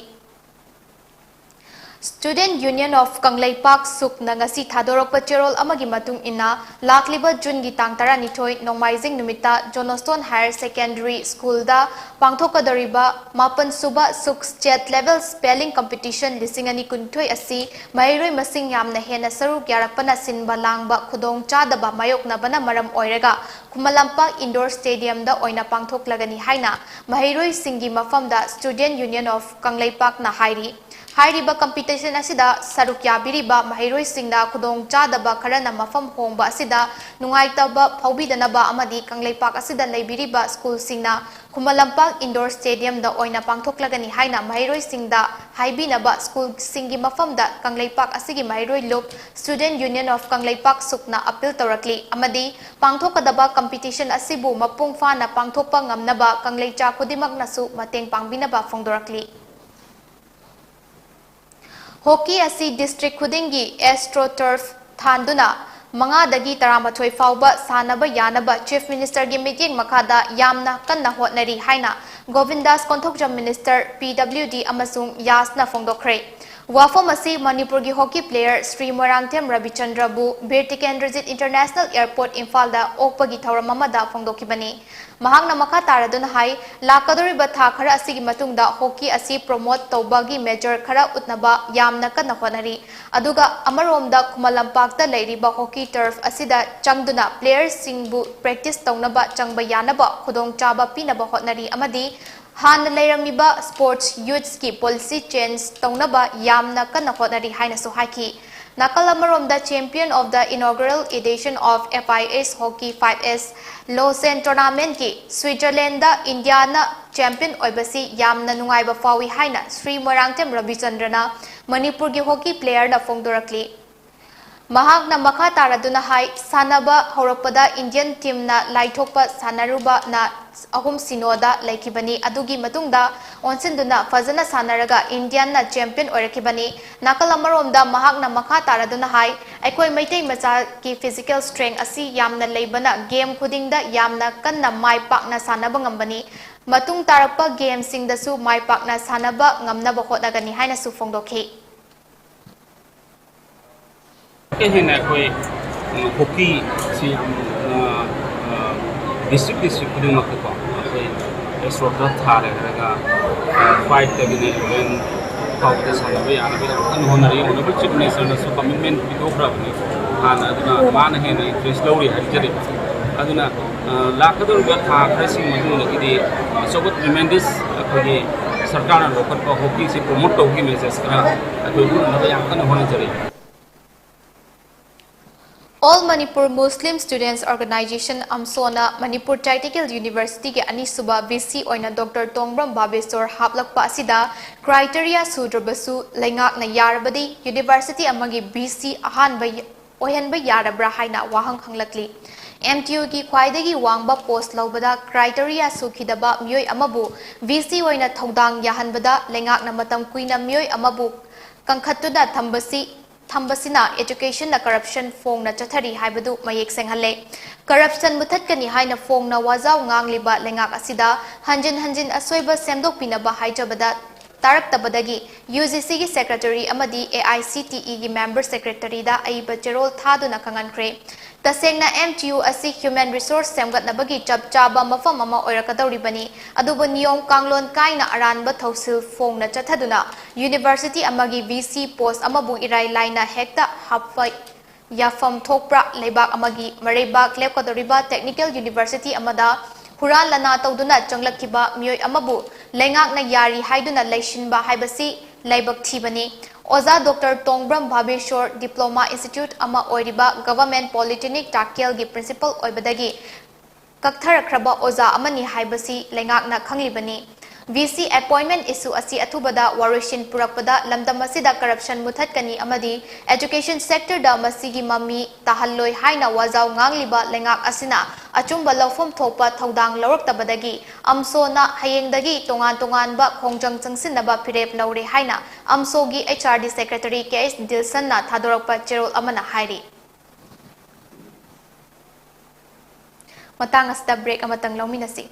Student Union of ꯀꯪꯂꯩꯄꯥꯛ ꯁꯨꯛꯅ ꯉꯁꯤ ꯊꯥꯗꯣꯔꯛꯄ ꯆꯦꯔꯣꯜ ꯑꯃꯒꯤ ꯃꯇꯨꯡ ꯏꯟꯅ, ꯂꯥꯛꯂꯤꯕ ꯖꯨꯟꯒꯤ ꯇꯥꯡ ꯇꯔꯥꯅꯤꯊꯣꯏ ꯅꯣꯡꯃꯥꯏꯖꯤꯡ ꯅꯨꯃꯤꯠꯇ Johnstone Higher Secondary Schoolꯗ ꯄꯥꯡꯊꯣꯛꯀꯗꯧꯔꯤꯕ ꯃꯥꯄꯟ ꯁꯨꯕ ꯁꯨꯛ State Level Spelling Competition ꯂꯤꯁꯤꯡ ꯑꯅꯤ ꯀꯨꯟꯅꯤꯊꯣꯏ ꯑꯁꯤ ꯃꯍꯩꯔꯣꯏ ꯃꯁꯤꯡ ꯌꯥꯝꯅ ꯍꯦꯟꯅ ꯁꯔꯨꯛ ꯌꯥꯔꯛꯄꯅ ꯁꯤꯟꯕ ꯂꯥꯡꯕ ꯈꯨꯗꯣꯡꯆꯥꯗꯕ ꯃꯥꯌꯣꯛꯅꯕꯅ ꯃꯔꯝ ꯑꯣꯏꯔꯒ ꯈꯨꯃꯟ ꯂꯝꯄꯥꯛ Indoor Stadiumꯗ ꯑꯣꯏꯅ ꯄꯥꯡꯊꯣꯛꯂꯒꯅꯤ ꯍꯥꯏꯅ ꯃꯍꯩꯔꯣꯏꯁꯤꯡꯒꯤ ꯃꯐꯝꯗ Student Union of ꯀꯪꯂꯩꯄꯥꯛꯅ ꯍꯥꯏꯔꯤ꯫ ꯍꯥꯏꯔꯤꯕ competition ꯑꯁꯤꯗ ꯁꯔꯨꯛ ꯌꯥꯕꯤꯔꯤꯕ ꯃꯍꯩꯔꯣꯏꯁꯤꯡꯗ ꯈꯨꯗꯣꯡꯆꯥꯗꯕ ꯈꯔꯅ ꯃꯐꯝ ꯍꯣꯡꯕ ꯑꯁꯤꯗ ꯅꯨꯡꯉꯥꯏꯇꯕ ꯐꯥꯎꯕꯤꯗꯅꯕ ꯑꯃꯗꯤ ꯀꯪꯂꯩꯄꯥꯛ ꯑꯁꯤꯗ ꯂꯩꯕꯤꯔꯤꯕ schoolꯁꯤꯡꯅ ꯈꯨꯃꯟ ꯂꯝꯄꯥꯛ Indoor Stadiumꯗ ꯑꯣꯏꯅ ꯄꯥꯡꯊꯣꯛꯂꯒꯅꯤ ꯍꯥꯏꯅ ꯃꯍꯩꯔꯣꯏꯁꯤꯡꯗ ꯍꯥꯏꯕꯤꯅꯕ schoolꯁꯤꯡꯒꯤ ꯃꯐꯝꯗ ꯀꯪꯂꯩꯄꯥꯛ ꯑꯁꯤꯒꯤ ꯃꯍꯩꯔꯣꯏ ꯂꯨꯞ Student Union of Kangleipak ꯁꯨꯛꯅ appeal ꯇꯧꯔꯛꯂꯤ ꯑꯃꯗꯤ ꯄꯥꯡꯊꯣꯛꯀꯗꯕ competition ꯑꯁꯤꯕꯨ ꯃꯄꯨꯡ ꯐꯥꯅ ꯄꯥꯡꯊꯣꯛꯄ ꯉꯝꯅꯕ ꯀꯪꯂꯩꯆꯥ ꯈꯨꯗꯤꯡꯃꯛꯅꯁꯨ ꯃꯇꯦꯡ ꯄꯥꯡꯕꯤꯅꯕ ꯐꯣꯡꯗꯣꯔꯛꯂꯤ꯫ Hockey ꯑꯁꯤ district ꯈꯨꯗꯤꯡꯒꯤ AstroTurf ꯊꯥꯟꯗꯨꯅ ꯃꯉꯥꯗꯒꯤ ꯇꯔꯥꯃꯥꯊꯣꯏ ꯐꯥꯎꯕ ꯁꯥꯟꯅꯕ ꯌꯥꯅꯕ Chief Ministerꯒꯤ ꯃꯤꯠꯌꯦꯡ ꯃꯈꯥꯗ ꯌꯥꯝꯅ ꯀꯟꯅ ꯍꯣꯠꯅꯔꯤ ꯍꯥꯏꯅ ꯒꯣꯕꯤꯟꯗꯥꯁ ꯀꯣꯟꯊꯧꯖꯝ Minister PWD ꯑꯃꯁꯨꯡ ꯌꯥꯁꯅ ꯐꯣꯡꯗꯣꯛꯈ꯭ꯔꯦ꯫ ꯋꯥꯐꯝ ꯑꯁꯤ ꯃꯅꯤꯄꯨꯔꯒꯤ hockey player Shri Moirangthem ꯔꯕꯤꯆꯟꯗ꯭ꯔꯕꯨ Bir Tikendrajit International Airport ꯏꯝꯐꯥꯜꯗ ꯑꯣꯛꯄꯒꯤ ꯊꯧꯔꯝ ꯑꯃꯗ ꯐꯣꯡꯗꯣꯛꯈꯤꯕꯅꯤ꯫ ꯃꯍꯥꯛꯅ ꯃꯈꯥ ꯇꯥꯔꯗꯨꯅ ꯍꯥꯏ, ꯂꯥꯛꯀꯗꯧꯔꯤꯕ ꯊꯥ ꯈꯔ ꯑꯁꯤꯒꯤ ꯃꯇꯨꯡꯗ hockey ꯑꯁꯤ promote ꯇꯧꯕꯒꯤ measure ꯈꯔ ꯎꯠꯅꯕ ꯌꯥꯝꯅ ꯀꯟꯅ ꯍꯣꯠꯅꯔꯤ꯫ ꯑꯗꯨꯒ ꯑꯃꯔꯣꯝꯗ ꯈꯨꯃꯟ ꯂꯝꯄꯥꯛꯇ ꯂꯩꯔꯤꯕ hockey turf ꯑꯁꯤꯗ ꯆꯪꯗꯨꯅ playerꯁꯤꯡꯕꯨ practice ꯇꯧꯅꯕ ꯆꯪꯕ ꯌꯥꯅꯕ ꯈꯨꯗꯣꯡꯆꯥꯕ ꯄꯤꯅꯕ ꯍꯣꯠꯅꯔꯤ ꯑꯃꯗꯤ ꯍꯥꯟꯅ ꯂꯩꯔꯝꯃꯤꯕ sports youthsꯀꯤ policy change ꯇꯧꯅꯕ ꯌꯥꯝꯅ ꯀꯟꯅ ꯍꯣꯠꯅꯔꯤ ꯍꯥꯏꯅꯁꯨ ꯍꯥꯏꯈꯤ꯫ ꯅꯥꯀꯜ ꯑꯃꯔꯣꯝꯗ, champion of the inaugural edition of FIS Hockey five S Lausanne Tournamentꯀꯤ Switzerlandꯗ Indiaꯅ champion ꯑꯣꯏꯕꯁꯤ ꯌꯥꯝꯅ ꯅꯨꯡꯉꯥꯏꯕ ꯐꯥꯎꯏ ꯍꯥꯏꯅ ꯁ꯭ꯔꯤ ꯃꯣꯏꯔꯥꯡꯊꯦꯝ ꯔꯕꯤꯆꯟꯗ꯭ꯔꯅ ꯃꯅꯤꯄꯨꯔꯒꯤ hockey playerꯅ ꯐꯣꯡꯗꯣꯔꯛꯂꯤ꯫ ꯃꯍꯥꯛꯅ ꯃꯈꯥ ꯇꯥꯔꯗꯨꯅ ꯍꯥꯏ, ꯁꯥꯟꯅꯕ ꯍꯧꯔꯛꯄꯗ Indian teamꯅ ꯂꯥꯏꯊꯣꯛꯄ ꯁꯥꯟꯅꯔꯨꯕꯅ ꯑꯍꯨꯝ ꯁꯤꯅꯣꯗ ꯂꯩꯈꯤꯕꯅꯤ꯫ ꯑꯗꯨꯒꯤ ꯃꯇꯨꯡꯗ ꯑꯣꯟꯁꯤꯟꯗꯨꯅ ꯐꯖꯅ ꯁꯥꯟꯅꯔꯒ Indiaꯅ champion ꯑꯣꯏꯔꯛꯈꯤꯕꯅꯤ꯫ ꯅꯥꯀꯜ ꯑꯃꯔꯣꯝꯗ ꯃꯍꯥꯛꯅ ꯃꯈꯥ ꯇꯥꯔꯗꯨꯅ ꯍꯥꯏ, ꯑꯩꯈꯣꯏ ꯃꯩꯇꯩ ꯃꯆꯥꯒꯤ physical strength ꯑꯁꯤ ꯌꯥꯝꯅ ꯂꯩꯕꯅ game ꯈꯨꯗꯤꯡꯗ ꯌꯥꯝꯅ ꯀꯟꯅ ꯃꯥꯏ ꯄꯥꯛꯅ ꯁꯥꯟꯅꯕ ꯉꯝꯕꯅꯤ꯫ ꯃꯇꯨꯡ ꯇꯥꯔꯛꯄ gameꯁꯤꯡꯗꯁꯨ ꯃꯥꯏ ꯄꯥꯛꯅ ꯁꯥꯟꯅꯕ ꯉꯝꯅꯕ ꯍꯣꯠꯅꯒꯅꯤ ꯍꯥꯏꯅꯁꯨ ꯐꯣꯡꯗꯣꯛꯈꯤ꯫ ꯍꯦꯟꯅ ꯑꯩꯈꯣꯏ ꯍꯣꯀꯤꯁꯤ ꯌꯥꯝ ꯗꯤꯁꯇ꯭ꯔꯤꯛ ꯗꯤꯁꯇ꯭ꯔꯤꯛ ꯈꯨꯗꯤꯡꯃꯛꯇꯀꯣ ꯑꯩꯈꯣꯏ ꯑꯦꯛꯁꯇ꯭ꯔꯥ ꯇꯔꯐ ꯊꯥꯔꯦ ꯍꯥꯏꯔꯒ ꯐꯥꯏꯚꯇꯒꯤꯅ ꯏꯂꯦꯚꯦꯟ ꯐꯥꯎꯕꯗ ꯁꯥꯟꯅꯕ ꯌꯥꯅꯕ ꯌꯥꯝ ꯀꯟꯅ ꯍꯣꯠꯅꯔꯤ꯫ ꯑꯣꯅꯔꯦꯕꯜ ꯆꯤꯐ ꯃꯤꯅꯤꯁꯇꯔꯅꯁꯨ ꯀꯃꯤꯠꯃꯦꯟ ꯄꯤꯊꯣꯛꯈ꯭ꯔꯕꯅꯤ ꯍꯥꯟꯅ, ꯑꯗꯨꯅ ꯃꯥꯅ ꯍꯦꯟꯅ ꯏꯟꯇꯔꯦꯁ ꯂꯧꯔꯤ ꯍꯥꯏꯖꯔꯤ꯫ ꯑꯗꯨꯅ ꯂꯥꯛꯀꯗꯧꯔꯤꯕ ꯊꯥ ꯈꯔꯁꯤꯒꯤ ꯃꯇꯨꯡꯗꯒꯤꯗꯤ ꯑꯆꯧꯕ ꯇ꯭ꯔꯤꯃꯦꯟꯗꯁ ꯑꯩꯈꯣꯏꯒꯤ ꯁꯔꯀꯥꯔꯅ ꯂꯧꯈꯠꯄ ꯍꯣꯀꯤꯁꯤ ꯄ꯭ꯔꯣꯃꯣꯠ ꯇꯧꯕꯒꯤ ꯃꯦꯁꯦꯖ ꯈꯔ ꯑꯩꯈꯣꯏ ꯎꯠꯅꯕ ꯌꯥꯝ ꯀꯟꯅ ꯍꯣꯠꯅꯖꯔꯤ꯫ All Manipur Muslim Students Organization, Amson Manipur technical ꯌꯨꯅꯤꯚꯔꯁꯤꯇꯤꯒꯤ ꯑꯅꯤꯁꯨꯕ ꯚꯤ ꯁꯤ ꯑꯣꯏꯅ ꯗꯣꯛꯇꯔ ꯇꯣꯡꯕ꯭ꯔꯝ ꯚꯥꯕꯦꯁꯣꯔ ꯍꯥꯞꯂꯛꯄ ꯑꯁꯤꯗ ꯀ꯭ꯔꯥꯏꯇꯦꯔꯤꯌꯥ ꯁꯨꯗ꯭ꯔꯕꯁꯨ ꯂꯩꯉꯥꯛꯅ ꯌꯥꯔꯕꯗꯤ ꯌꯨꯅꯤꯚꯔꯁꯤꯇꯤ ꯑꯃꯒꯤ ꯚꯤ ꯁꯤ ꯑꯍꯥꯟꯕ ꯑꯣꯏꯍꯟꯕ ꯌꯥꯔꯕ꯭ꯔꯥ ꯍꯥꯏꯅ ꯋꯥꯍꯪ ꯍꯪꯂꯛꯂꯤ꯫ ꯑꯦꯝ ꯇꯤ ꯌꯨꯒꯤ ꯈ꯭ꯋꯥꯏꯗꯒꯤ ꯋꯥꯡꯕ ꯄꯣꯁ ꯂꯧꯕꯗ ꯀ꯭ꯔꯥꯏꯇꯦꯔꯤꯌꯥ ꯁꯨꯈꯤꯗꯕ ꯃꯤꯑꯣꯏ ꯑꯃꯕꯨ ꯚꯤ ꯁꯤ ꯑꯣꯏꯅ ꯊꯧꯗꯥꯡ ꯌꯥꯍꯟꯕꯗ ꯂꯩꯉꯥꯛꯅ ꯃꯇꯝ ꯀꯨꯏꯅ ꯃꯤꯑꯣꯏ ꯑꯃꯕꯨ ꯀꯟꯈꯠꯇꯨꯅ ꯊꯝꯕꯁꯤ ꯊꯝꯕꯁꯤꯅ ꯑꯦꯖꯨꯀꯦꯁꯟꯗ ꯀꯔꯞꯁꯟ ꯐꯣꯡꯅ ꯆꯠꯊꯔꯤ ꯍꯥꯏꯕꯗꯨ ꯃꯌꯦꯛ ꯁꯦꯡꯍꯜꯂꯦ꯫ ꯀꯔꯞꯁꯟ ꯃꯨꯊꯠꯀꯅꯤ ꯍꯥꯏꯅ ꯐꯣꯡꯅ ꯋꯥꯖꯥꯎ ꯉꯥꯡꯂꯤꯕ ꯂꯩꯉꯥꯛ ꯑꯁꯤꯗ ꯍꯟꯖꯤꯟ ꯍꯟꯖꯤꯟ ꯑꯁꯣꯏꯕ ꯁꯦꯝꯗꯣꯛꯄꯤꯅꯕ ꯍꯥꯏꯖꯕꯗ ꯇꯥꯔꯛꯇꯕꯗꯒꯤ ꯌꯨ ꯖꯤ ꯁꯤꯒꯤ ꯁꯦꯀ꯭ꯔꯦꯇꯔꯤ ꯑꯃꯗꯤ ꯑꯦ ꯑꯥꯏ ꯁꯤ ꯇꯤ ꯏꯒꯤ ꯃꯦꯝꯕꯔ ꯁꯦꯀ꯭ꯔꯦꯇꯔꯤꯗ ꯑꯏꯕ ꯆꯦꯔꯣꯜ ꯊꯥꯗꯨꯅ ꯈꯪꯍꯟꯈ꯭ꯔꯦ꯫ ꯇꯁꯦꯡꯅ ꯑꯦꯝ ꯇꯤ ꯌꯨ ꯑꯁꯤ ꯍ꯭ꯌꯨꯃꯦꯟ ꯔꯤꯁꯣꯔꯁ ꯁꯦꯝꯒꯠꯅꯕꯒꯤ ꯆꯞ ꯆꯥꯕ ꯃꯐꯝ ꯑꯃ ꯑꯣꯏꯔꯛꯀꯗꯧꯔꯤꯕꯅꯤ, ꯑꯗꯨꯕꯨ ꯅꯤꯌꯣꯝ ꯀꯥꯡꯂꯣꯟ ꯀꯥꯏꯅ ꯑꯔꯥꯟꯕ ꯊꯧꯁꯤꯜ ꯐꯣꯡꯅ ꯆꯠꯊꯗꯨꯅ ꯌꯨꯅꯤꯚꯔꯁꯤꯇꯤ ꯑꯃꯒꯤ ꯚꯤ ꯁꯤ ꯄꯣꯁ ꯑꯃꯕꯨ ꯏꯔꯥꯏ ꯂꯥꯏꯅ ꯍꯦꯛꯇ ꯍꯥꯞꯄ ꯌꯥꯐꯝ ꯊꯣꯛꯄ꯭ꯔꯥ? ꯂꯩꯕꯥꯛ ꯑꯃꯒꯤ ꯃꯔꯩꯕꯥꯛ ꯂꯦꯞꯀꯗꯧꯔꯤꯕ ꯇꯦꯛꯅꯤꯀꯦꯜ ꯌꯨꯅꯤꯚꯔꯁꯤꯇꯤ ꯑꯃꯗ ꯍꯨꯔꯥꯟ ꯂꯅꯥ ꯇꯧꯗꯨꯅ ꯆꯪꯂꯛꯈꯤꯕ ꯃꯤꯑꯣꯏ ꯑꯃꯕꯨ ꯂꯩꯉꯥꯛꯅ ꯌꯥꯔꯤ ꯍꯥꯏꯗꯨꯅ ꯂꯩꯁꯤꯟꯕ ꯍꯥꯏꯕꯁꯤ ꯂꯥꯏꯕꯛ ꯊꯤꯕꯅꯤ꯫ ꯑꯣꯖꯥ ꯗꯣꯛꯇꯔ ꯇꯣꯡꯕ꯭ꯔꯝ ꯚꯥꯕꯦꯁꯣꯔ ꯗꯤꯄ꯭ꯂꯣꯃꯥ ꯏꯟꯁꯇꯤꯇ꯭ꯌꯨꯠ ꯑꯃ ꯑꯣꯏꯔꯤꯕ ꯒꯚꯔꯟꯃꯦꯟꯠ ꯄꯣꯂꯤꯇꯦꯛꯅꯤꯛ ꯇꯥꯛꯀꯦꯜꯒꯤ ꯄ꯭ꯔꯤꯟꯁꯤꯄꯜ ꯑꯣꯏꯕꯗꯒꯤ ꯀꯛꯊꯔꯛꯈ꯭ꯔꯕ ꯑꯣꯖꯥ ꯑꯃꯅꯤ ꯍꯥꯏꯕꯁꯤ ꯂꯩꯉꯥꯛꯅ ꯈꯪꯂꯤꯕꯅꯤ꯫ ꯚꯤ ꯁꯤ ꯑꯦꯄꯣꯏꯟꯃꯦꯟꯠ ꯏꯁꯨ ꯑꯁꯤ ꯑꯊꯨꯕꯗ ꯋꯥꯔꯣꯏꯁꯤꯟ ꯄꯨꯔꯛꯄꯗ ꯂꯝꯗꯝ ꯑꯁꯤꯗ ꯀꯔꯞꯁꯟ ꯃꯨꯊꯠꯀꯅꯤ ꯑꯃꯗꯤ ꯑꯦꯖꯨꯀꯦꯁꯟ ꯁꯦꯛꯇꯔꯗ ꯃꯁꯤꯒꯤ ꯃꯃꯤ ꯇꯥꯍꯜꯂꯣꯏ ꯍꯥꯏꯅ ꯋꯥꯖꯥꯎ ꯉꯥꯡꯂꯤꯕ ꯂꯩꯉꯥꯛ ꯑꯁꯤꯅ ꯑꯆꯨꯝꯕ ꯂꯧꯐꯝ ꯊꯣꯛꯄ ꯊꯧꯗꯥꯡ ꯂꯧꯔꯛꯇꯕꯗꯒꯤ ꯑꯝꯁꯣꯅ ꯍꯌꯦꯡꯗꯒꯤ ꯇꯣꯉꯥꯟ ꯇꯣꯉꯥꯟꯕ ꯈꯣꯡꯖꯪ ꯆꯪꯁꯤꯟꯅꯕ ꯐꯤꯔꯦꯞ ꯂꯧꯔꯦ ꯍꯥꯏꯅ ꯑꯝꯁꯣꯒꯤ ꯑꯩꯆ ꯑꯥꯔ ꯗꯤ ꯁꯦꯀ꯭ꯔꯦꯇꯔꯤ ꯀꯦ ꯑꯩꯆ ꯗꯤꯜꯁꯟꯅ ꯊꯥꯗꯣꯔꯛꯄ ꯆꯦꯔꯣꯜ ꯑꯃꯅ ꯍꯥꯏꯔꯤ꯫ ꯃꯇꯥꯡ ꯑꯁꯤꯗ ꯕ꯭ꯔꯦꯛ ꯑꯃꯇꯪ ꯂꯧꯃꯤꯟꯅꯁꯤ꯫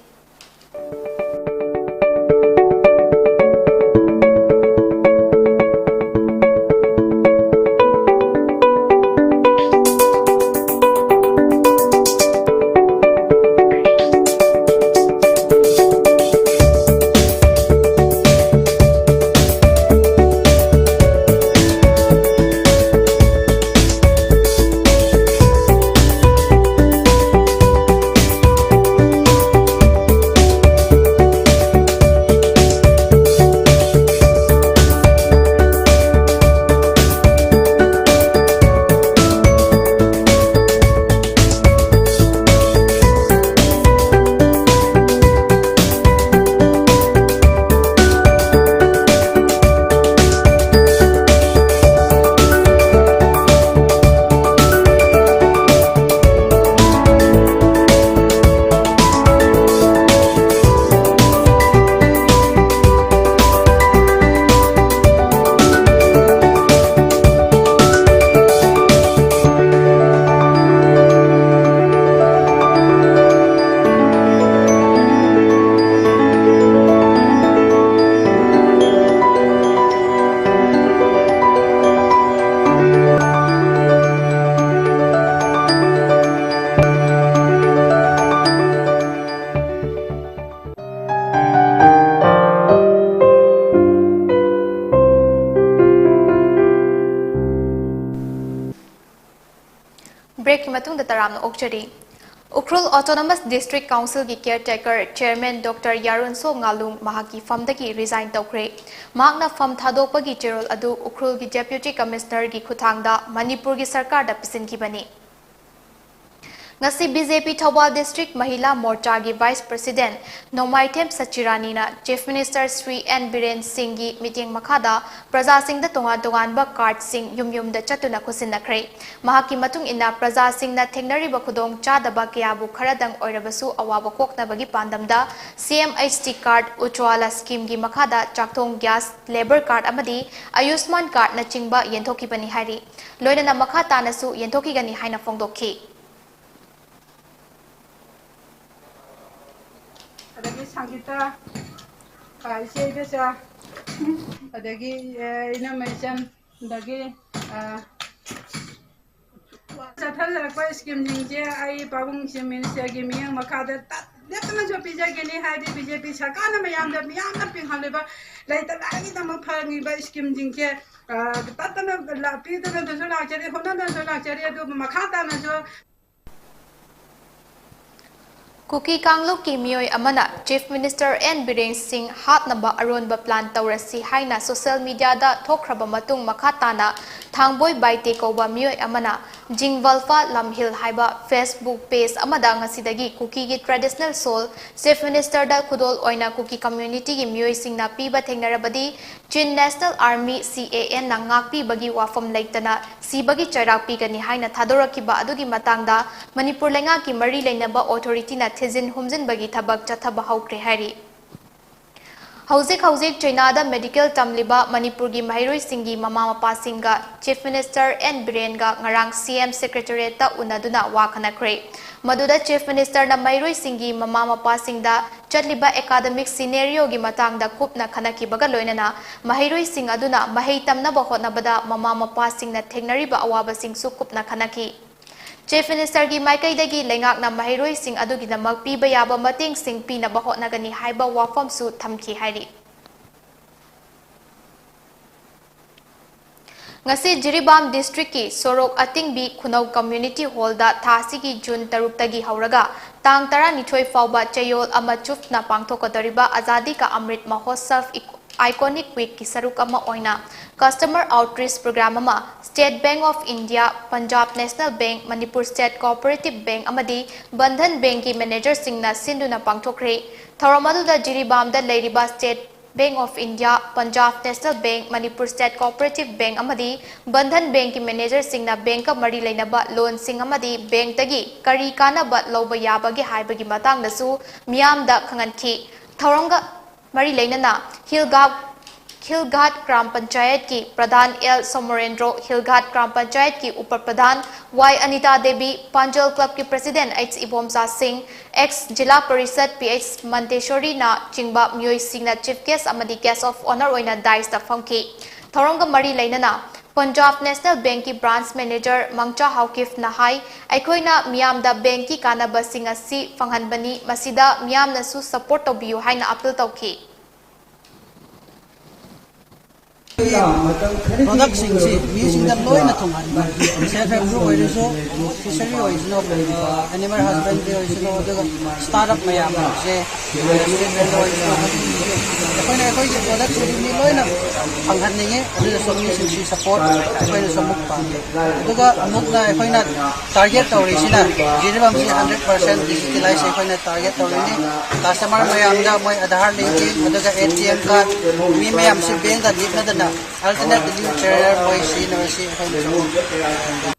ꯕ꯭ꯔꯦꯛꯀꯤ ꯃꯇꯨꯡꯗ ꯇꯔꯥꯝꯅ ꯑꯣꯛꯆꯔꯤ꯫ ꯎꯈ꯭ꯔꯨꯜ ꯑꯣꯇꯣꯅꯣꯃꯁ ꯗꯤꯁꯇ꯭ꯔꯤꯛ ꯀꯥꯎꯟꯁꯤꯜꯒꯤ ꯀꯤꯌꯔ ꯇꯦꯀꯔ ꯆꯦꯌꯔꯃꯦꯟ ꯗꯣꯛꯇꯔ ꯌꯥꯔꯨꯟꯁꯣ ꯉꯥꯂꯨꯡ ꯃꯍꯥꯛꯀꯤ ꯐꯝꯗꯒꯤ ꯔꯤꯖꯥꯏꯟ ꯇꯧꯈ꯭ꯔꯦ꯫ ꯃꯍꯥꯛꯅ ꯐꯝ ꯊꯥꯗꯣꯛꯄꯒꯤ ꯆꯦꯔꯣꯜ ꯑꯗꯨ ꯎꯈ꯭ꯔꯨꯜꯒꯤ ꯗꯦꯄ꯭ꯌꯨꯇꯤ ꯀꯃꯤꯁꯅꯔꯒꯤ ꯈꯨꯠꯊꯥꯡꯗ ꯃꯅꯤꯄꯨꯔꯒꯤ ꯁꯔꯀꯥꯔꯗ ꯄꯤꯁꯤꯟꯈꯤꯕꯅꯤ꯫ ꯉꯁꯤ B J P Thoubal district Mahila ꯃꯣꯔꯆꯥꯒꯤ ꯚꯥꯏꯁ ꯄ꯭ꯔꯁꯤꯗꯦꯟ ꯅꯣꯡꯃꯥꯏꯊꯦꯝ ꯁꯆꯤꯔꯥꯅꯤꯅ chief minister Shri N Biren ꯁꯤꯡꯒꯤ ꯃꯤꯠꯌꯦꯡ ꯃꯈꯥꯗ ꯄ꯭ꯔꯖꯥꯁꯤꯡꯗ ꯇꯣꯉꯥꯟ ꯇꯣꯉꯥꯟꯕ ꯀꯥꯔꯗꯁꯤꯡ ꯌꯨꯝ ꯌꯨꯝꯗ ꯆꯠꯇꯨꯅ ꯈꯨꯠꯁꯤꯟꯅꯈ꯭ꯔꯦ꯫ ꯃꯍꯥꯛꯀꯤ ꯃꯇꯨꯡ ꯏꯟꯅ ꯄ꯭ꯔꯖꯥꯁꯤꯡꯅ ꯊꯦꯡꯅꯔꯤꯕ ꯈꯨꯗꯣꯡ ꯆꯥꯗꯕ ꯀꯌꯥꯕꯨ ꯈꯔꯗꯪ ꯑꯣꯏꯔꯕꯁꯨ ꯑꯋꯥꯕ ꯀꯣꯛꯅꯕꯒꯤ ꯄꯥꯟꯗꯝꯗ ꯁꯤ ꯑꯦꯝ ꯑꯩꯆ ꯇꯤ ꯀꯥꯔꯗ, ꯎꯖ꯭ꯋꯥꯂꯥ ꯁ꯭ꯀꯤꯝꯒꯤ ꯃꯈꯥꯗ ꯆꯥꯛꯊꯣꯡ ꯒ꯭ꯌꯥꯁ, ꯂꯦꯕꯔ ꯀꯥꯔꯗ ꯑꯃꯗꯤ ꯑꯌꯨꯁꯃꯥꯟ ꯀꯥꯔꯗꯅꯆꯤꯡꯕ ꯌꯦꯟꯊꯣꯛꯈꯤꯕꯅꯤ ꯍꯥꯏꯔꯤ꯫ ꯂꯣꯏꯅꯅ ꯃꯈꯥ ꯇꯥꯅꯁꯨ ꯌꯦꯟꯊꯣꯛꯈꯤꯒꯅꯤ ꯍꯥꯏꯅ ꯐꯣꯡꯗꯣꯛꯈꯤ꯫ ꯑꯗꯒꯤ ꯁꯪꯒꯤꯇꯥ, ꯑ, ꯏꯆꯦ ꯏꯕꯦꯆꯥ, ꯑꯗꯒꯤ, ꯑ, ꯏꯅꯝꯃ ꯏꯆꯟ, ꯑꯗꯒꯤ, ꯑ, ꯆꯠꯊꯖꯔꯛꯄ ꯁ꯭ꯀꯤꯝꯁꯤꯡꯁꯦ ꯑꯩ ꯄꯥꯕꯨꯡ ꯆꯤꯐ ꯃꯤꯅꯤꯁꯇꯔꯒꯤ ꯃꯤꯠꯌꯦꯡ ꯃꯈꯥꯗ ꯇꯠ ꯂꯦꯞꯇꯅꯁꯨ ꯄꯤꯖꯒꯅꯤ꯫ ꯍꯥꯏꯗꯤ ꯕꯤ ꯖꯦ ꯄꯤ ꯁꯔꯀꯥꯔꯅ ꯃꯌꯥꯝꯗ, ꯃꯤꯌꯥꯝꯅ ꯐꯪꯍꯜꯂꯤꯕ ꯂꯩꯇ ꯂꯥꯏꯔꯒꯤꯗꯃꯛ ꯐꯪꯉꯤꯕ ꯁ꯭ꯀꯤꯝꯁꯤꯡꯁꯦ, ꯑ, ꯇꯠꯇꯅ ꯂꯥ-, ꯄꯤꯗꯅꯁꯨ ꯂꯥꯛꯆꯔꯤ, ꯍꯣꯠꯅꯗꯅꯁꯨ ꯂꯥꯛꯆꯔꯤ꯫ ꯑꯗꯨꯕꯨ ꯃꯈꯥ ꯇꯥꯅꯁꯨ ꯀꯨꯀꯤ ꯀꯥꯡꯂꯨꯞꯀꯤ ꯃꯤꯑꯣꯏ ꯑꯃꯅ ꯆꯤꯐ ꯃꯤꯅꯤꯁꯇꯔ ꯑꯦꯟ ꯕꯤꯔꯦꯟ ꯁꯤꯡ ꯍꯥꯠꯅꯕ ꯑꯔꯣꯟꯕ ꯄ꯭ꯂꯥꯟ ꯇꯧꯔꯁꯤ ꯍꯥꯏꯅ ꯁꯣꯁꯤꯌꯦꯜ ꯃꯤꯗꯤꯌꯥꯗ ꯊꯣꯛꯈ꯭ꯔꯕ ꯃꯇꯨꯡ, ꯃꯈꯥ ꯇꯥꯅ ꯊꯥꯡꯕꯣꯏ ꯕꯥꯏꯇꯦ ꯀꯧꯕ ꯃꯤꯑꯣꯏ ꯑꯃꯅ ꯖꯤꯡꯕꯜꯐꯥ ꯂꯝꯍꯤꯜ ꯍꯥꯏꯕ ꯐꯦꯁꯕꯨꯛ ꯄꯦꯖ ꯑꯃꯗ ꯉꯁꯤꯗꯒꯤ ꯀꯨꯀꯤꯒꯤ ꯇ꯭ꯔꯦꯗꯤꯁꯅꯦꯜ ꯁꯣꯜ ꯆꯤꯐ ꯃꯤꯅꯤꯁꯇꯔꯗ ꯈꯨꯗꯣꯜ ꯑꯣꯏꯅ ꯀꯨꯀꯤ ꯀꯝꯃ꯭ꯌꯨꯅꯤꯇꯤꯒꯤ ꯃꯤꯑꯣꯏꯁꯤꯡꯅ ꯄꯤꯕ ꯊꯦꯡꯅꯔꯕꯗꯤ ꯆꯤꯟ ꯅꯦꯁꯅꯦꯜ ꯑꯥꯔꯃꯤ, ꯁꯤ ꯑꯦ ꯑꯦꯟꯅ ꯉꯥꯛꯄꯤꯕꯒꯤ ꯋꯥꯐꯝ ꯂꯩꯇꯅ ꯁꯤꯕꯒꯤ ꯆꯩꯔꯥꯛ ꯄꯤꯒꯅꯤ ꯍꯥꯏꯅ ꯊꯥꯗꯣꯔꯛꯈꯤꯕ ꯑꯗꯨꯒꯤ ꯃꯇꯥꯡꯗ ꯃꯅꯤꯄꯨꯔ ꯂꯩꯉꯥꯛꯀꯤ ꯃꯔꯤ ꯂꯩꯅꯕ ꯑꯣꯊꯣꯔꯤꯇꯤꯅ ꯊꯤꯖꯤꯟ ꯍꯨꯝꯖꯤꯟꯕꯒꯤ ꯊꯕꯛ ꯆꯠꯊꯕ ꯍꯧꯈ꯭ꯔꯦ ꯍꯥꯏꯔꯤ꯫ ꯍꯧꯖꯤꯛ ꯍꯧꯖꯤꯛ ꯆꯩꯅꯥꯗ ꯃꯦꯗꯤꯀꯦꯜ ꯇꯝꯂꯤꯕ ꯃꯅꯤꯄꯨꯔꯒꯤ ꯃꯍꯩꯔꯣꯏꯁꯤꯡꯒꯤ ꯃꯃꯥ ꯃꯄꯥꯁꯤꯡꯒ ꯆꯤꯐ ꯃꯤꯅꯤꯁꯇꯔ ꯑꯦꯟ ꯕꯤꯔꯦꯟꯒ ꯉꯔꯥꯡ ꯁꯤ ꯑꯦꯝ ꯁꯦꯀ꯭ꯔꯦꯇꯔꯤꯌꯦꯠꯇ ꯎꯅꯗꯨꯅ ꯋꯥ ꯈꯟꯅꯈ꯭ꯔꯦ꯫ ꯃꯗꯨꯗ ꯆꯤꯐ ꯃꯤꯅꯤꯁꯇꯔꯅ ꯃꯍꯩꯔꯣꯏꯁꯤꯡꯒꯤ ꯃꯃꯥ ꯃꯄꯥꯁꯤꯡꯗ ꯆꯠꯂꯤꯕ ꯑꯦꯀꯥꯗꯃꯤꯛ ꯁꯤꯅꯦꯔꯤꯌꯣꯒꯤ ꯃꯇꯥꯡꯗ ꯀꯨꯞꯅ ꯈꯟꯅꯈꯤꯕꯒ ꯂꯣꯏꯅꯅ ꯃꯍꯩꯔꯣꯏꯁꯤꯡ ꯑꯗꯨꯅ ꯃꯍꯩ ꯇꯝꯅꯕ ꯍꯣꯠꯅꯕꯗ ꯃꯃꯥ ꯃꯄꯥꯁꯤꯡꯅ ꯊꯦꯡꯅꯔꯤꯕ ꯑꯋꯥꯕꯁꯤꯡꯁꯨ ꯀꯨꯞꯅ ꯈꯟꯅꯈꯤ꯫ ꯆꯤꯐ ꯃꯤꯅꯤꯁꯇꯔꯒꯤ ꯃꯥꯏꯀꯩꯗꯒꯤ ꯂꯩꯉꯥꯛꯅ ꯃꯍꯩꯔꯣꯏꯁꯤꯡ ꯑꯗꯨꯒꯤꯗꯃꯛ ꯄꯤꯕ ꯌꯥꯕ ꯃꯇꯦꯡꯁꯤꯡ ꯄꯤꯅꯕ ꯍꯣꯠꯅꯒꯅꯤ ꯍꯥꯏꯕ ꯋꯥꯐꯝꯁꯨ ꯊꯝꯈꯤ ꯍꯥꯏꯔꯤ꯫ ꯉꯁꯤ ꯖꯤꯔꯤꯕꯥꯝ ꯗꯤꯁꯇ꯭ꯔꯤꯛꯀꯤ ꯁꯣꯔꯣꯛ ꯑꯇꯤꯡꯕꯤ ꯈꯨꯅꯧ ꯀꯝꯃ꯭ꯌꯨꯅꯤꯇꯤ ꯍꯣꯜꯗ ꯊꯥ ꯑꯁꯤꯒꯤ ꯖꯨꯟ ꯇꯔꯨꯛꯇꯒꯤ ꯍꯧꯔꯒ ꯇꯥꯡ ꯇꯔꯥꯅꯤꯊꯣꯏ ꯐꯥꯎꯕ ꯆꯌꯣꯜ ꯑꯃ ꯆꯨꯞꯅ ꯄꯥꯡꯊꯣꯛꯀꯗꯧꯔꯤꯕ ꯑꯖꯥꯗꯤ ꯀꯥ ꯑꯃ꯭ꯔꯤꯠ ꯃꯍꯣꯠꯁꯕ ꯏꯀꯣ-, ꯑꯥꯏꯀꯣꯅꯤꯛ ꯋꯤꯛꯀꯤ ꯁꯔꯨꯛ ꯑꯃ ꯑꯣꯏꯅ ꯀꯁꯇꯃꯔ ꯑꯥꯎꯠꯔꯤꯆ ꯄ꯭ꯔꯣꯒ꯭ꯔꯥꯝ ꯑꯃ state bank of India, Punjab national bank, Manipur state cooperative bank ꯑꯃꯗꯤ ꯕꯟꯙꯟ ꯕꯦꯡꯛꯀꯤ ꯃꯦꯅꯦꯖꯔꯁꯤꯡꯅ ꯁꯤꯟꯗꯨꯅ ꯄꯥꯡꯊꯣꯛꯈ꯭ꯔꯦ꯫ ꯊꯧꯔꯝ ꯑꯗꯨꯗ ꯖꯤꯔꯤꯕꯥꯝꯗ ꯂꯩꯔꯤꯕ state bank of India, Punjab national bank, Manipur state cooperative bank ꯑꯃꯗꯤ ꯕꯟꯙꯟ ꯕꯦꯡꯛꯀꯤ ꯃꯦꯅꯦꯖꯔꯁꯤꯡꯅ ꯕꯦꯡꯛꯀ ꯃꯔꯤ ꯂꯩꯅꯕ ꯂꯣꯟꯁꯤꯡ ꯑꯃꯗꯤ ꯕꯦꯡꯛꯇꯒꯤ ꯀꯔꯤ ꯀꯥꯟꯅꯕ ꯂꯧꯕ ꯌꯥꯕꯒꯦ ꯍꯥꯏꯕꯒꯤ ꯃꯇꯥꯡꯗꯁꯨ ꯃꯤꯌꯥꯝꯗ ꯈꯪꯍꯟꯈꯤ꯫ ꯊꯧꯔꯝꯒ ꯃꯔꯤ ꯂꯩꯅꯅ ꯍꯤꯜꯒꯥꯠ, ꯍꯤꯜꯒꯥꯠ ꯒ꯭ꯔꯥꯝ ꯄꯟꯆꯥꯌꯠꯀꯤ ꯄ꯭ꯔꯙꯥꯟ ꯑꯦꯜ ꯁꯣꯃꯣꯔꯦꯟꯗ꯭ꯔꯣ, ꯍꯤꯜꯒꯥꯠ ꯒ꯭ꯔꯥꯝ ꯄꯟꯆꯥꯌꯠꯀꯤ ꯎꯄ ꯄ꯭ꯔꯙꯥꯟ ꯋꯥꯏ ꯑꯅꯤꯇꯥ ꯗꯦꯕꯤ, ꯄꯥꯟꯖꯜ ꯀ꯭ꯂꯕꯀꯤ ꯄ꯭ꯔꯦꯁꯤꯗꯦꯟꯠ ꯑꯩꯆ ꯏꯕꯣꯝꯆꯥ ꯁꯤꯡ, ꯑꯦꯛꯁ ꯖꯤꯂꯥ ꯄꯔꯤꯁꯗ ꯄꯤ ꯑꯩꯆ ꯃꯟꯇꯦꯁꯣꯔꯤꯅ ꯆꯤꯡꯕ ꯃꯤꯑꯣꯏꯁꯤꯡꯅ ꯆꯤꯐ ꯒꯦꯁ꯭ꯠ ꯑꯃꯗꯤ ꯒꯦꯁ꯭ꯠ ꯑꯣꯐ ꯑꯣꯅꯔ ꯑꯣꯏꯅ ꯗꯥꯏꯁꯇ ꯐꯝꯈꯤ꯫ ꯊꯧꯔꯝꯒ ꯃꯔꯤ ꯂꯩꯅꯅ ꯄꯟꯖꯥꯕ ꯅꯦꯁꯅꯦꯜ ꯕꯦꯡꯛꯀꯤ ꯕ꯭ꯔꯥꯟꯆ ꯃꯦꯅꯦꯖꯔ ꯃꯪꯆꯥ ꯍꯥꯎꯀꯤꯐꯅ ꯍꯥꯏ, ꯑꯩꯈꯣꯏꯅ ꯃꯤꯌꯥꯝꯗ ꯕꯦꯡꯛꯀꯤ ꯀꯥꯟꯅꯕꯁꯤꯡ ꯑꯁꯤ ꯐꯪꯍꯟꯕꯅꯤ, ꯃꯁꯤꯗ ꯃꯤꯌꯥꯝꯅꯁꯨ ꯁꯄꯣꯔꯠ ꯇꯧꯕꯤꯌꯨ ꯍꯥꯏꯅ ꯑꯄꯤꯜ ꯇꯧꯈꯤ꯫ ꯄ꯭ꯔꯗꯛꯁꯤꯡꯁꯤ ꯃꯤꯁꯤꯡꯗ ꯂꯣꯏꯅ ꯊꯨꯡꯍꯟꯕ, ꯁꯦꯜꯐ ꯍꯦꯜꯞ ꯒ꯭ꯔꯨꯞ ꯑꯣꯏꯔꯁꯨ, ꯐꯤꯁꯔꯤ ꯑꯣꯏꯔꯁꯨ, ꯑꯦꯅꯤꯃꯦꯜ ꯍꯁꯕꯦꯟꯗ꯭ꯔꯤ ꯑꯣꯏꯔꯁꯨ, ꯑꯗꯨꯒ ꯁ꯭ꯇꯥꯔꯠ ꯑꯞ ꯃꯌꯥꯝꯁꯦ, ꯔꯦꯁꯇꯨꯔꯦꯟꯠ ꯑꯣꯏꯔꯁꯨ, ꯑꯩꯈꯣꯏꯅ ꯑꯩꯈꯣꯏꯒꯤ ꯄ꯭ꯔꯗꯛꯁꯤꯡꯁꯤ ꯃꯤ ꯂꯣꯏꯅ ꯐꯪꯍꯟꯅꯤꯡꯉꯤ꯫ ꯑꯗꯨꯗꯁꯨ ꯃꯤꯁꯤꯡꯁꯤ ꯁꯄꯣꯔꯠ ꯑꯩꯈꯣꯏꯅꯁꯨ ꯑꯃꯨꯛ ꯄꯥꯝꯃꯤ꯫ ꯑꯗꯨꯒ ꯑꯃꯨꯛꯅ ꯑꯩꯈꯣꯏꯅ ꯇꯥꯔꯒꯦꯠ ꯇꯧꯔꯤꯁꯤꯅ ꯖꯤꯔꯤꯕꯥꯝꯁꯤ ꯍꯟꯗ꯭ꯔꯦꯠ ꯄꯥꯔꯁꯦꯟ ꯗꯤꯖꯤꯇꯦꯂꯥꯏꯁ ꯑꯩꯈꯣꯏꯅ ꯇꯥꯔꯒꯦꯠ ꯇꯧꯔꯤꯅꯤ꯫ ꯀꯁꯇꯃꯔ ꯃꯌꯥꯝꯗ ꯃꯣꯏ ꯑꯙꯥꯔ ꯂꯤꯡꯀꯤꯡ, ꯑꯗꯨꯒ ꯑꯦ ꯇꯤ ꯑꯦꯝ ꯀꯥꯔꯗ, ꯃꯤ ꯃꯌꯥꯝꯁꯤ ꯕꯦꯡꯗ ꯂꯦꯞꯅꯗꯅ ꯑꯜꯇꯔꯅꯦꯠ ꯗꯤꯂꯤꯚꯔꯤ ꯆꯦꯅꯦꯜ ꯃꯣꯏ ꯁꯤꯖꯤꯟꯅꯔꯁꯤ ꯑꯩꯈꯣꯏꯅꯁꯨ꯫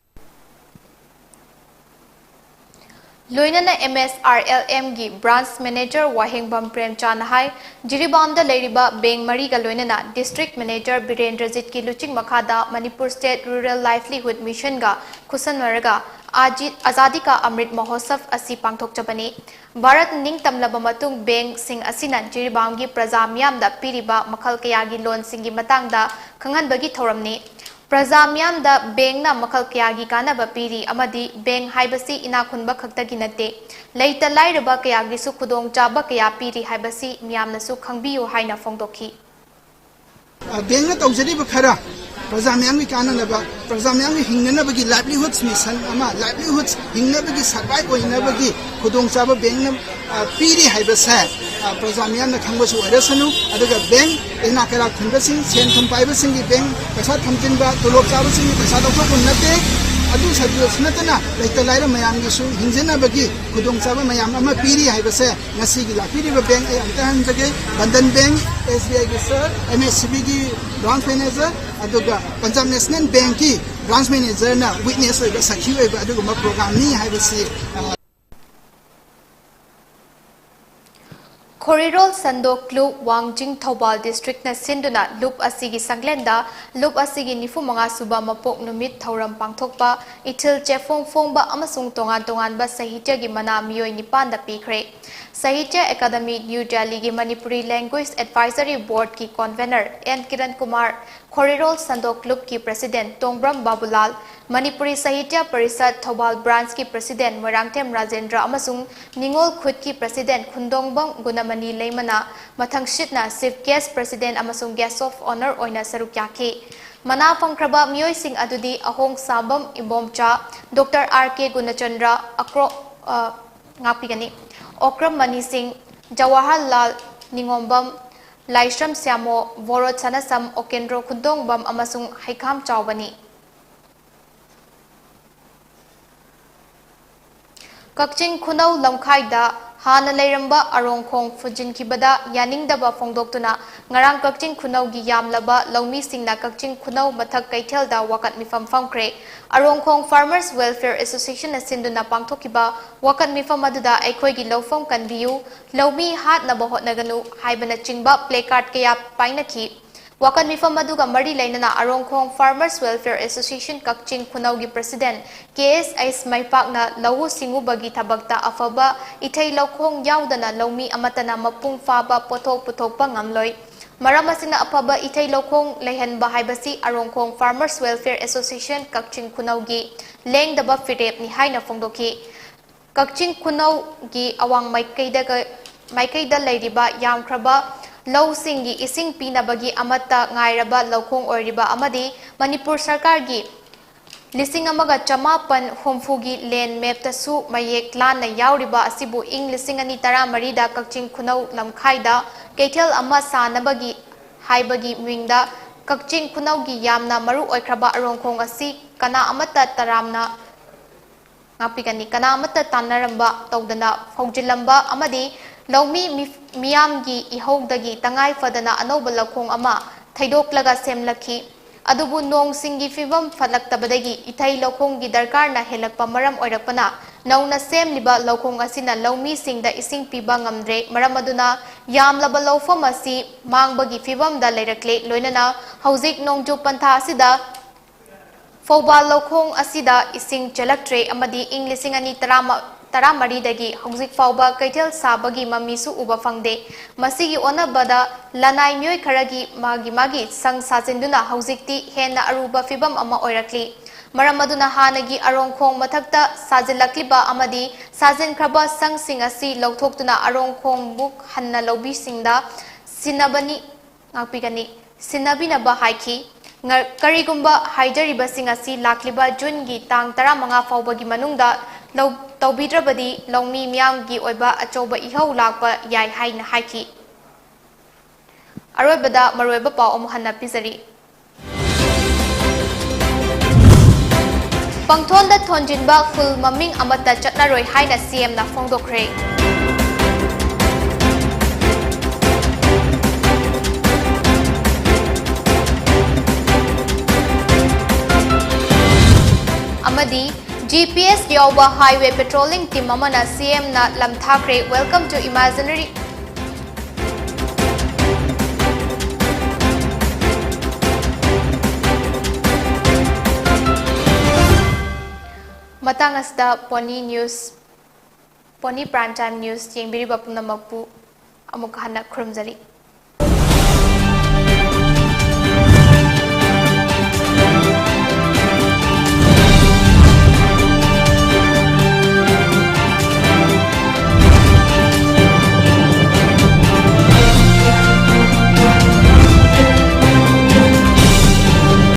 ꯂꯣꯏꯅꯅ ꯑꯦꯝ ꯑꯦꯁ ꯑꯥꯔ ꯑꯦꯜ ꯑꯦꯝꯒꯤ ꯕ꯭ꯔꯥꯟꯆ ꯃꯦꯅꯦꯖꯔ ꯋꯥꯍꯦꯡꯕꯝ ꯄ꯭ꯔꯦꯝꯆꯥꯅ ꯍꯥꯏ, ꯖꯤꯔꯤꯕꯥꯝꯗ ꯂꯩꯔꯤꯕ ꯕꯦꯡꯛ ꯃꯔꯤꯒ ꯂꯣꯏꯅꯅ ꯗꯤꯁꯇ꯭ꯔꯤꯛ ꯃꯦꯅꯦꯖꯔ ꯕꯤꯔꯦꯟꯗ꯭ꯔꯖꯤꯠꯀꯤ ꯂꯨꯆꯤꯡ ꯃꯈꯥꯗ ꯃꯅꯤꯄꯨꯔ ꯁ꯭ꯇꯦꯠ ꯔꯨꯔꯦꯜ ꯂꯥꯏꯚꯂꯤꯍꯨꯗ ꯃꯤꯁꯟꯒ ꯈꯨꯠꯁꯝꯅꯔꯒ ꯑꯥꯖꯤ-, ꯑꯖꯥꯗꯤ ꯀꯥ ꯑꯃ꯭ꯔꯤꯠ ꯃꯍꯣꯠꯁꯕ ꯑꯁꯤ ꯄꯥꯡꯊꯣꯛꯆꯕꯅꯤ꯫ ꯚꯥꯔꯠ ꯅꯤꯡꯇꯝꯂꯕ ꯃꯇꯨꯡ ꯕꯦꯡꯛꯁꯤꯡ ꯑꯁꯤꯅ ꯖꯤꯔꯤꯕꯥꯝꯒꯤ ꯄ꯭ꯔꯖꯥ ꯃꯤꯌꯥꯝꯗ ꯄꯤꯔꯤꯕ ꯃꯈꯜ ꯀꯌꯥꯒꯤ ꯂꯣꯟꯁꯤꯡꯒꯤ ꯃꯇꯥꯡꯗ ꯈꯪꯍꯟꯕꯒꯤ ꯊꯧꯔꯝꯅꯤ꯫ ꯄ꯭ꯔꯖꯥ ꯃꯤꯌꯥꯝꯗ ꯕꯦꯡꯛꯅ ꯃꯈꯜ ꯀꯌꯥꯒꯤ ꯀꯥꯟꯅꯕ ꯄꯤꯔꯤ ꯑꯃꯗꯤ ꯕꯦꯡꯛ ꯍꯥꯏꯕꯁꯤ ꯏꯅꯥꯛ ꯈꯨꯟꯕ ꯈꯛꯇꯒꯤ ꯅꯠꯇꯦ, ꯂꯩꯇ ꯂꯥꯏꯔꯕ ꯀꯌꯥꯒꯤꯁꯨ ꯈꯨꯗꯣꯡꯆꯥꯕ ꯀꯌꯥ ꯄꯤꯔꯤ ꯍꯥꯏꯕꯁꯤ ꯃꯤꯌꯥꯝꯅꯁꯨ ꯈꯪꯕꯤꯌꯨ ꯍꯥꯏꯅ ꯐꯣꯡꯗꯣꯛꯈꯤ꯫ ꯕꯦꯡꯛꯅ ꯇꯧꯖꯔꯤꯕ ꯈꯔ ꯄ꯭ꯔꯖꯥ ꯃꯌꯥꯝꯒꯤ ꯀꯥꯟꯅꯅꯕ, ꯄ꯭ꯔꯖꯥ ꯃꯌꯥꯝꯒꯤ ꯍꯤꯡꯅꯅꯕꯒꯤ livelihood mission ꯑꯃ, livelihood ꯍꯤꯡꯅꯕꯒꯤ survive ꯑꯣꯏꯅꯕꯒꯤ ꯈꯨꯗꯣꯡꯆꯥꯕ bank ꯅ, ꯑ, ꯄꯤꯔꯤ ꯍꯥꯏꯕꯁꯦ, ꯑ, ꯄ꯭ꯔꯖꯥ ꯃꯤꯌꯥꯝꯅ ꯈꯪꯕꯁꯨ ꯑꯣꯏꯔꯁꯅꯨ꯫ ꯑꯗꯨꯒ bank ꯏꯅꯥꯛ ꯀꯩꯔꯥꯛ ꯈꯨꯟꯕꯁꯤꯡ, ꯁꯦꯟ ꯊꯨꯝ ꯄꯥꯏꯕꯁꯤꯡꯒꯤ bank ꯄꯩꯁꯥ ꯊꯝꯖꯤꯟꯕ, ꯇꯣꯂꯣꯞ ꯆꯥꯕꯁꯤꯡꯒꯤ ꯄꯩꯁꯥ ꯂꯧꯊꯣꯛꯄ ꯅꯠꯇꯦ꯫ ꯑꯗꯨ ꯁꯔꯨꯛꯁꯨ ꯅꯠꯇꯅ ꯂꯩꯇ ꯂꯥꯏꯔ ꯃꯌꯥꯝꯒꯤꯁꯨ ꯍꯤꯡꯖꯅꯕꯒꯤ ꯈꯨꯗꯣꯡꯆꯥꯕ ꯃꯌꯥꯝ ꯑꯃ ꯄꯤꯔꯤ ꯍꯥꯏꯕꯁꯦ ꯉꯁꯤꯒꯤ ꯂꯥꯛꯄꯤꯔꯤꯕ bank ꯑꯩ ꯑꯝꯇ ꯍꯟꯖꯒꯦ꯫ Bandhan bank, S B I ꯒꯤ sir, M S C B ꯒꯤ branch manager, ꯑꯗꯨꯒ Punjab National Bank ꯀꯤ branch manager ꯅ witness ꯑꯣꯏꯕ, ꯁꯥꯈꯤ ꯑꯣꯏꯕ ꯑꯗꯨꯒꯨꯝꯕ program ꯅꯤ ꯍꯥꯏꯕꯁꯤ, ꯑ, ꯈꯣꯔꯤꯔꯣꯜ ꯁꯟꯗꯣꯛ ꯀ꯭ꯂꯨꯕ, ꯋꯥꯡꯖꯤꯡ, ꯊꯧꯕꯥꯜ district ꯅ ꯁꯤꯟꯗꯨꯅ ꯂꯨꯞ ꯑꯁꯤꯒꯤ ꯁꯪꯂꯦꯟꯗ ꯂꯨꯞ ꯑꯁꯤꯒꯤ ꯅꯤꯐꯨ ꯃꯉꯥ ꯁꯨꯕ ꯃꯄꯣꯛ ꯅꯨꯃꯤꯠ ꯊꯧꯔꯝ ꯄꯥꯡꯊꯣꯛꯄ, ꯏꯊꯤꯜ ꯆꯦꯐꯣꯡ ꯐꯣꯡꯕ ꯑꯃꯁꯨꯡ ꯇꯣꯉꯥꯟ ꯇꯣꯉꯥꯟꯕ ꯁꯥꯍꯤꯇ꯭ꯌꯒꯤ ꯃꯅꯥ ꯃꯤꯑꯣꯏ ꯅꯤꯄꯥꯟꯗ ꯄꯤꯈ꯭ꯔꯦ꯫ ꯁꯥꯍꯤꯇ꯭ꯌ ꯑꯦꯀꯥꯗꯃꯤ, ꯅ꯭ꯌꯨ ꯗꯦꯜꯂꯤꯒꯤ Manipuri Language Advisory Board ꯀꯤ convenor N ꯀꯤꯔꯟ ꯀꯨꯃꯥꯔ, ꯈꯣꯔꯤꯔꯣꯜ ꯁꯟꯗꯣꯛ ꯀ꯭ꯂꯨꯕꯀꯤ president ꯇꯣꯡꯕ꯭ꯔꯝ ꯕꯥꯕꯨꯂꯥꯜ, ꯃꯅꯤꯄꯨꯔꯤ ꯁꯥꯍꯤꯇ꯭ꯌ ꯄꯔꯤꯁꯠ ꯊꯧꯕꯥꯜ branch ꯀꯤ president ꯃꯣꯏꯔꯥꯡꯊꯦꯝ ꯔꯥꯖꯦꯟꯗ꯭ꯔ ꯑꯃꯁꯨꯡ ꯅꯤꯉꯣꯜ ꯈꯨꯠꯀꯤ president ꯈꯨꯟꯗꯣꯡꯕꯝ ꯒꯨꯅꯃꯅꯤ ꯂꯩꯃꯅ ꯃꯊꯪꯁꯤꯠꯅ chief guest, president ꯑꯃꯁꯨꯡ guest of honour ꯑꯣꯏꯅ ꯁꯔꯨꯛ ꯌꯥꯈꯤ꯫ ꯃꯅꯥ ꯐꯪꯈ꯭ꯔꯕ ꯃꯤꯑꯣꯏꯁꯤꯡ ꯑꯗꯨꯗꯤ ꯑꯍꯣꯡ ꯁꯥꯕꯝ ꯏꯕꯣꯝꯆꯥ, Doctor R K ꯒꯨꯅꯆꯟꯗ꯭ꯔ, ꯑꯀ꯭ꯔꯣ-, ꯑ, ꯉꯥꯛꯄꯤꯒꯅꯤ, ꯑꯣꯀ꯭ꯔꯝ ꯃꯅꯤ ꯁꯤꯡ, ꯖꯋꯥꯍꯔꯂꯥꯜ ꯅꯤꯉꯣꯝꯕꯝ, ꯂꯥꯏꯁ꯭ꯔꯝ ꯁ꯭ꯌꯥꯃꯣ, ꯕꯣꯔꯣꯠ ꯁꯅꯥꯁꯝ, ꯑꯣꯀꯦꯟꯗ꯭ꯔꯣ ꯈꯨꯟꯗꯣꯡꯕꯝ ꯑꯃꯁꯨꯡ ꯍꯩꯈꯥꯝ ꯆꯥꯎꯕꯅꯤ꯫ ꯀꯛꯆꯤꯡ ꯈꯨꯅꯧ ꯂꯝꯈꯥꯏꯗ ꯍꯥꯟꯅ ꯂꯩꯔꯝꯕ ꯑꯔꯣꯡꯈꯣꯡ ꯐꯨꯖꯤꯟꯈꯤꯕꯗ ꯌꯥꯅꯤꯡꯗꯕ ꯐꯣꯡꯗꯣꯛꯇꯨꯅ ꯉꯔꯥꯡ ꯀꯛꯆꯤꯡ ꯈꯨꯅꯧꯒꯤ ꯌꯥꯝꯂꯕ ꯂꯧꯃꯤꯁꯤꯡꯅ ꯀꯛꯆꯤꯡ ꯈꯨꯅꯧ ꯃꯊꯛ ꯀꯩꯊꯦꯜꯗ ꯋꯥꯀꯠ ꯃꯤꯐꯝ ꯐꯝꯈ꯭ꯔꯦ꯫ ꯑꯔꯣꯡꯈꯣꯡ Farmers Welfare Association ꯅ ꯁꯤꯟꯗꯨꯅ ꯄꯥꯡꯊꯣꯛꯈꯤꯕ ꯋꯥꯀꯠ ꯃꯤꯐꯝ ꯑꯗꯨꯗ "ꯑꯩꯈꯣꯏꯒꯤ ꯂꯧꯐꯝ ꯀꯟꯕꯤꯌꯨ", "ꯂꯧꯃꯤ ꯍꯥꯠꯅꯕ ꯍꯣꯠꯅꯒꯅꯨ" ꯍꯥꯏꯕꯅꯆꯤꯡꯕ placard ꯀꯌꯥ ꯄꯥꯏꯅꯈꯤ꯫ ꯋꯥꯀꯠ ꯃꯤꯐꯝ ꯑꯗꯨꯒ ꯃꯔꯤ ꯂꯩꯅꯅ ꯑꯔꯣꯡꯈꯣꯡ Farmers Welfare Association ꯀꯛꯆꯤꯡ ꯈꯨꯅꯧꯒꯤ president ꯀꯦ ꯑꯦꯁ ꯑꯩꯁ ꯃꯩꯄꯥꯛꯅ ꯂꯧꯎ ꯁꯤꯡꯎꯕꯒꯤ ꯊꯕꯛꯇ ꯑꯐꯕ ꯏꯊꯩ ꯂꯧꯈꯣꯡ ꯌꯥꯎꯗꯅ ꯂꯧꯃꯤ ꯑꯃꯠꯇꯅ ꯃꯄꯨꯡ ꯐꯥꯕ ꯄꯣꯠꯊꯣꯛ ꯄꯨꯊꯣꯛꯄ ꯉꯝꯂꯣꯏ꯫ ꯃꯔꯝ ꯑꯁꯤꯅ, ꯑꯐꯕ ꯏꯊꯩ ꯂꯧꯈꯣꯡ ꯂꯩꯍꯟꯕ ꯍꯥꯏꯕꯁꯤ ꯑꯔꯣꯡꯈꯣꯡ Farmers Welfare Association ꯀꯛꯆꯤꯡ ꯈꯨꯅꯧꯒꯤ ꯂꯦꯡꯗꯕ ꯐꯤꯔꯦꯞꯅꯤ ꯍꯥꯏꯅ ꯐꯣꯡꯗꯣꯛꯈꯤ꯫ ꯀꯛꯆꯤꯡ ꯈꯨꯅꯧꯒꯤ ꯑꯋꯥꯡ ꯃꯥꯏꯀꯩꯗ, ꯃꯥꯏꯀꯩꯗ ꯂꯩꯔꯤꯕ ꯌꯥꯝꯈ꯭ꯔꯕ ꯂꯧꯁꯤꯡꯒꯤ ꯏꯁꯤꯡ ꯄꯤꯅꯕꯒꯤ ꯑꯃꯠꯇ ꯉꯥꯏꯔꯕ ꯂꯧꯈꯣꯡ ꯑꯣꯏꯔꯤꯕ ꯑꯃꯗꯤ ꯃꯅꯤꯄꯨꯔ ꯁꯔꯀꯥꯔꯒꯤ ꯂꯤꯁꯤꯡ ꯑꯃꯒ ꯆꯃꯥꯄꯟ ꯍꯨꯝꯐꯨꯒꯤ ꯂꯦꯟ ꯃꯦꯞꯇꯁꯨ ꯃꯌꯦꯛ ꯂꯥꯟꯅ ꯌꯥꯎꯔꯤꯕ ꯑꯁꯤꯕꯨ ꯏꯪ ꯂꯤꯁꯤꯡ ꯑꯅꯤ ꯇꯔꯥꯃꯔꯤꯗ ꯀꯛꯆꯤꯡ ꯈꯨꯅꯧ ꯂꯝꯈꯥꯏꯗ ꯀꯩꯊꯦꯜ ꯑꯃ ꯁꯥꯅꯕꯒꯤ ꯍꯥꯏꯕꯒꯤ ꯃꯤꯡꯗ ꯀꯛꯆꯤꯡ ꯈꯨꯅꯧꯒꯤ ꯌꯥꯝꯅ ꯃꯔꯨ ꯑꯣꯏꯈ꯭ꯔꯕ ꯑꯔꯣꯡꯈꯣꯡ ꯑꯁꯤ ꯀꯅꯥ ꯑꯃꯠꯇ ꯇꯔꯥꯝꯅ ꯉꯥꯛꯄꯤꯒꯅꯤ꯫ ꯀꯅꯥ ꯑꯃꯠꯇ ꯇꯥꯟꯅꯔꯝꯕ ꯇꯧꯗꯅ ꯐꯧꯖꯤꯜꯂꯝꯕ ꯑꯃꯗꯤ ꯂꯧꯃꯤ ꯃꯤ-, ꯃꯤꯌꯥꯝꯒꯤ ꯏꯍꯧꯗꯒꯤ ꯇꯉꯥꯏ ꯐꯗꯅ ꯑꯅꯧꯕ ꯂꯧꯈꯣꯡ ꯑꯃ ꯊꯩꯗꯣꯛꯂꯒ ꯁꯦꯝꯂꯛꯈꯤ꯫ ꯑꯗꯨꯕꯨ ꯅꯣꯡꯁꯤꯡꯒꯤ ꯐꯤꯕꯝ ꯐꯠꯂꯛꯇꯕꯗꯒꯤ ꯏꯊꯩ ꯂꯧꯈꯣꯡꯒꯤ ꯗꯔꯀꯥꯔꯅ ꯍꯦꯜꯂꯛꯄ ꯃꯔꯝ ꯑꯣꯏꯔꯛꯄꯅ ꯅꯧꯅ ꯁꯦꯝꯂꯤꯕ ꯂꯧꯈꯣꯡ ꯑꯁꯤꯅ ꯂꯧꯃꯤꯁꯤꯡꯗ ꯏꯁꯤꯡ ꯄꯤꯕ ꯉꯝꯗ꯭ꯔꯦ꯫ ꯃꯔꯝ ꯑꯗꯨꯅ ꯌꯥꯝꯂꯕ ꯂꯧꯐꯝ ꯑꯁꯤ ꯃꯥꯡꯕꯒꯤ ꯐꯤꯕꯝꯗ ꯂꯩꯔꯛꯂꯦ꯫ ꯂꯣꯏꯅꯅ ꯍꯧꯖꯤꯛ ꯅꯣꯡꯖꯨ ꯄꯟꯊꯥ ꯑꯁꯤꯗ ꯐꯧꯕꯥꯜ ꯂꯧꯈꯣꯡ ꯑꯁꯤꯗ ꯏꯁꯤꯡ ꯆꯦꯜꯂꯛꯇ꯭ꯔꯦ ꯑꯃꯗꯤ ꯏꯪ ꯂꯤꯁꯤꯡ ꯑꯅꯤ ꯇꯔꯥꯃꯔꯤꯗꯒꯤ ꯍꯧꯖꯤꯛ ꯐꯥꯎꯕ ꯀꯩꯊꯦꯜ ꯁꯥꯕꯒꯤ ꯃꯃꯤꯁꯨ ꯎꯕ ꯐꯪꯗꯦ꯫ ꯃꯁꯤꯒꯤ ꯑꯣꯟꯅꯕꯗ ꯂꯅꯥꯏ ꯃꯤꯑꯣꯏ ꯈꯔꯒꯤ ꯃꯥꯒꯤ ꯃꯥꯒꯤ ꯁꯪ ꯁꯥꯖꯤꯟꯗꯨꯅ ꯍꯧꯖꯤꯛꯇꯤ ꯍꯦꯟꯅ ꯑꯔꯨꯕ ꯐꯤꯕꯝ ꯑꯃ ꯑꯣꯏꯔꯛꯂꯤ꯫ ꯃꯔꯝ ꯑꯗꯨꯅ ꯍꯥꯟꯅꯒꯤ ꯑꯔꯣꯡꯈꯣꯡ ꯃꯊꯛꯇ ꯁꯥꯖꯤꯜꯂꯛꯂꯤꯕ ꯑꯃꯗꯤ ꯁꯥꯖꯤꯟꯈ꯭ꯔꯕ ꯁꯪꯁꯤꯡ ꯑꯁꯤ ꯂꯧꯊꯣꯛꯇꯨꯅ ꯑꯔꯣꯡꯈꯣꯡ ꯃꯨꯛ ꯍꯟꯅ ꯂꯧꯕꯤꯁꯤꯡꯗ ꯁꯤꯟꯅꯕꯅꯤ ꯉꯥꯛꯄꯤꯒꯅꯤ, ꯁꯤꯟꯅꯕꯤꯅꯕ ꯍꯥꯏꯈꯤ꯫ ꯉ-, ꯀꯔꯤꯒꯨꯝꯕ ꯍꯥꯏꯖꯔꯤꯕꯁꯤꯡ ꯑꯁꯤ ꯂꯥꯛꯂꯤꯕ ꯖꯨꯟꯒꯤ ꯇꯥꯡ ꯇꯔꯥꯃꯉꯥ ꯐꯥꯎꯕꯒꯤ ꯃꯅꯨꯡꯗ ꯂꯧ-, ꯇꯧꯕꯤꯗ꯭ꯔꯕꯗꯤ ꯂꯧꯃꯤ ꯃꯤꯌꯥꯝꯒꯤ ꯑꯣꯏꯕ ꯑꯆꯧꯕ ꯏꯍꯧ ꯂꯥꯛꯄ ꯌꯥꯏ ꯍꯥꯏꯅ ꯍꯥꯏꯈꯤ꯫ ꯑꯔꯣꯏꯕꯗ ꯃꯔꯨꯑꯣꯏꯕ ꯄꯥꯎ ꯑꯃꯨꯛ ꯍꯟꯅ ꯄꯤꯖꯔꯤ꯫ ꯄꯪꯊꯣꯟꯗ ꯊꯣꯟꯖꯤꯟꯕ ꯈꯨꯜ ꯃꯃꯤꯡ ꯑꯃꯠꯇ ꯆꯠꯅꯔꯣꯏ ꯍꯥꯏꯅ ꯁꯤ ꯑꯦꯝꯅ ꯐꯣꯡꯗꯣꯛꯈ꯭ꯔꯦ꯫ ꯑꯃꯗꯤ ꯖꯤ ꯄꯤ ꯑꯦꯁ ꯌꯥꯎꯕ highway patrolling team ꯑꯃꯅ ꯁꯤ ꯑꯦꯝꯅ ꯂꯝ ꯊꯥꯈ꯭ꯔꯦ꯫ Welcome to imaginary ꯃꯇꯥꯡ ꯑꯁꯤꯗ Pony News, Pony Prime Time News ꯌꯦꯡꯕꯤꯔꯤꯕ ꯄꯨꯝꯅꯃꯛꯄꯨ ꯑꯃꯨꯛ ꯍꯟꯅ ꯈꯨꯔꯨꯝꯖꯔꯤ꯫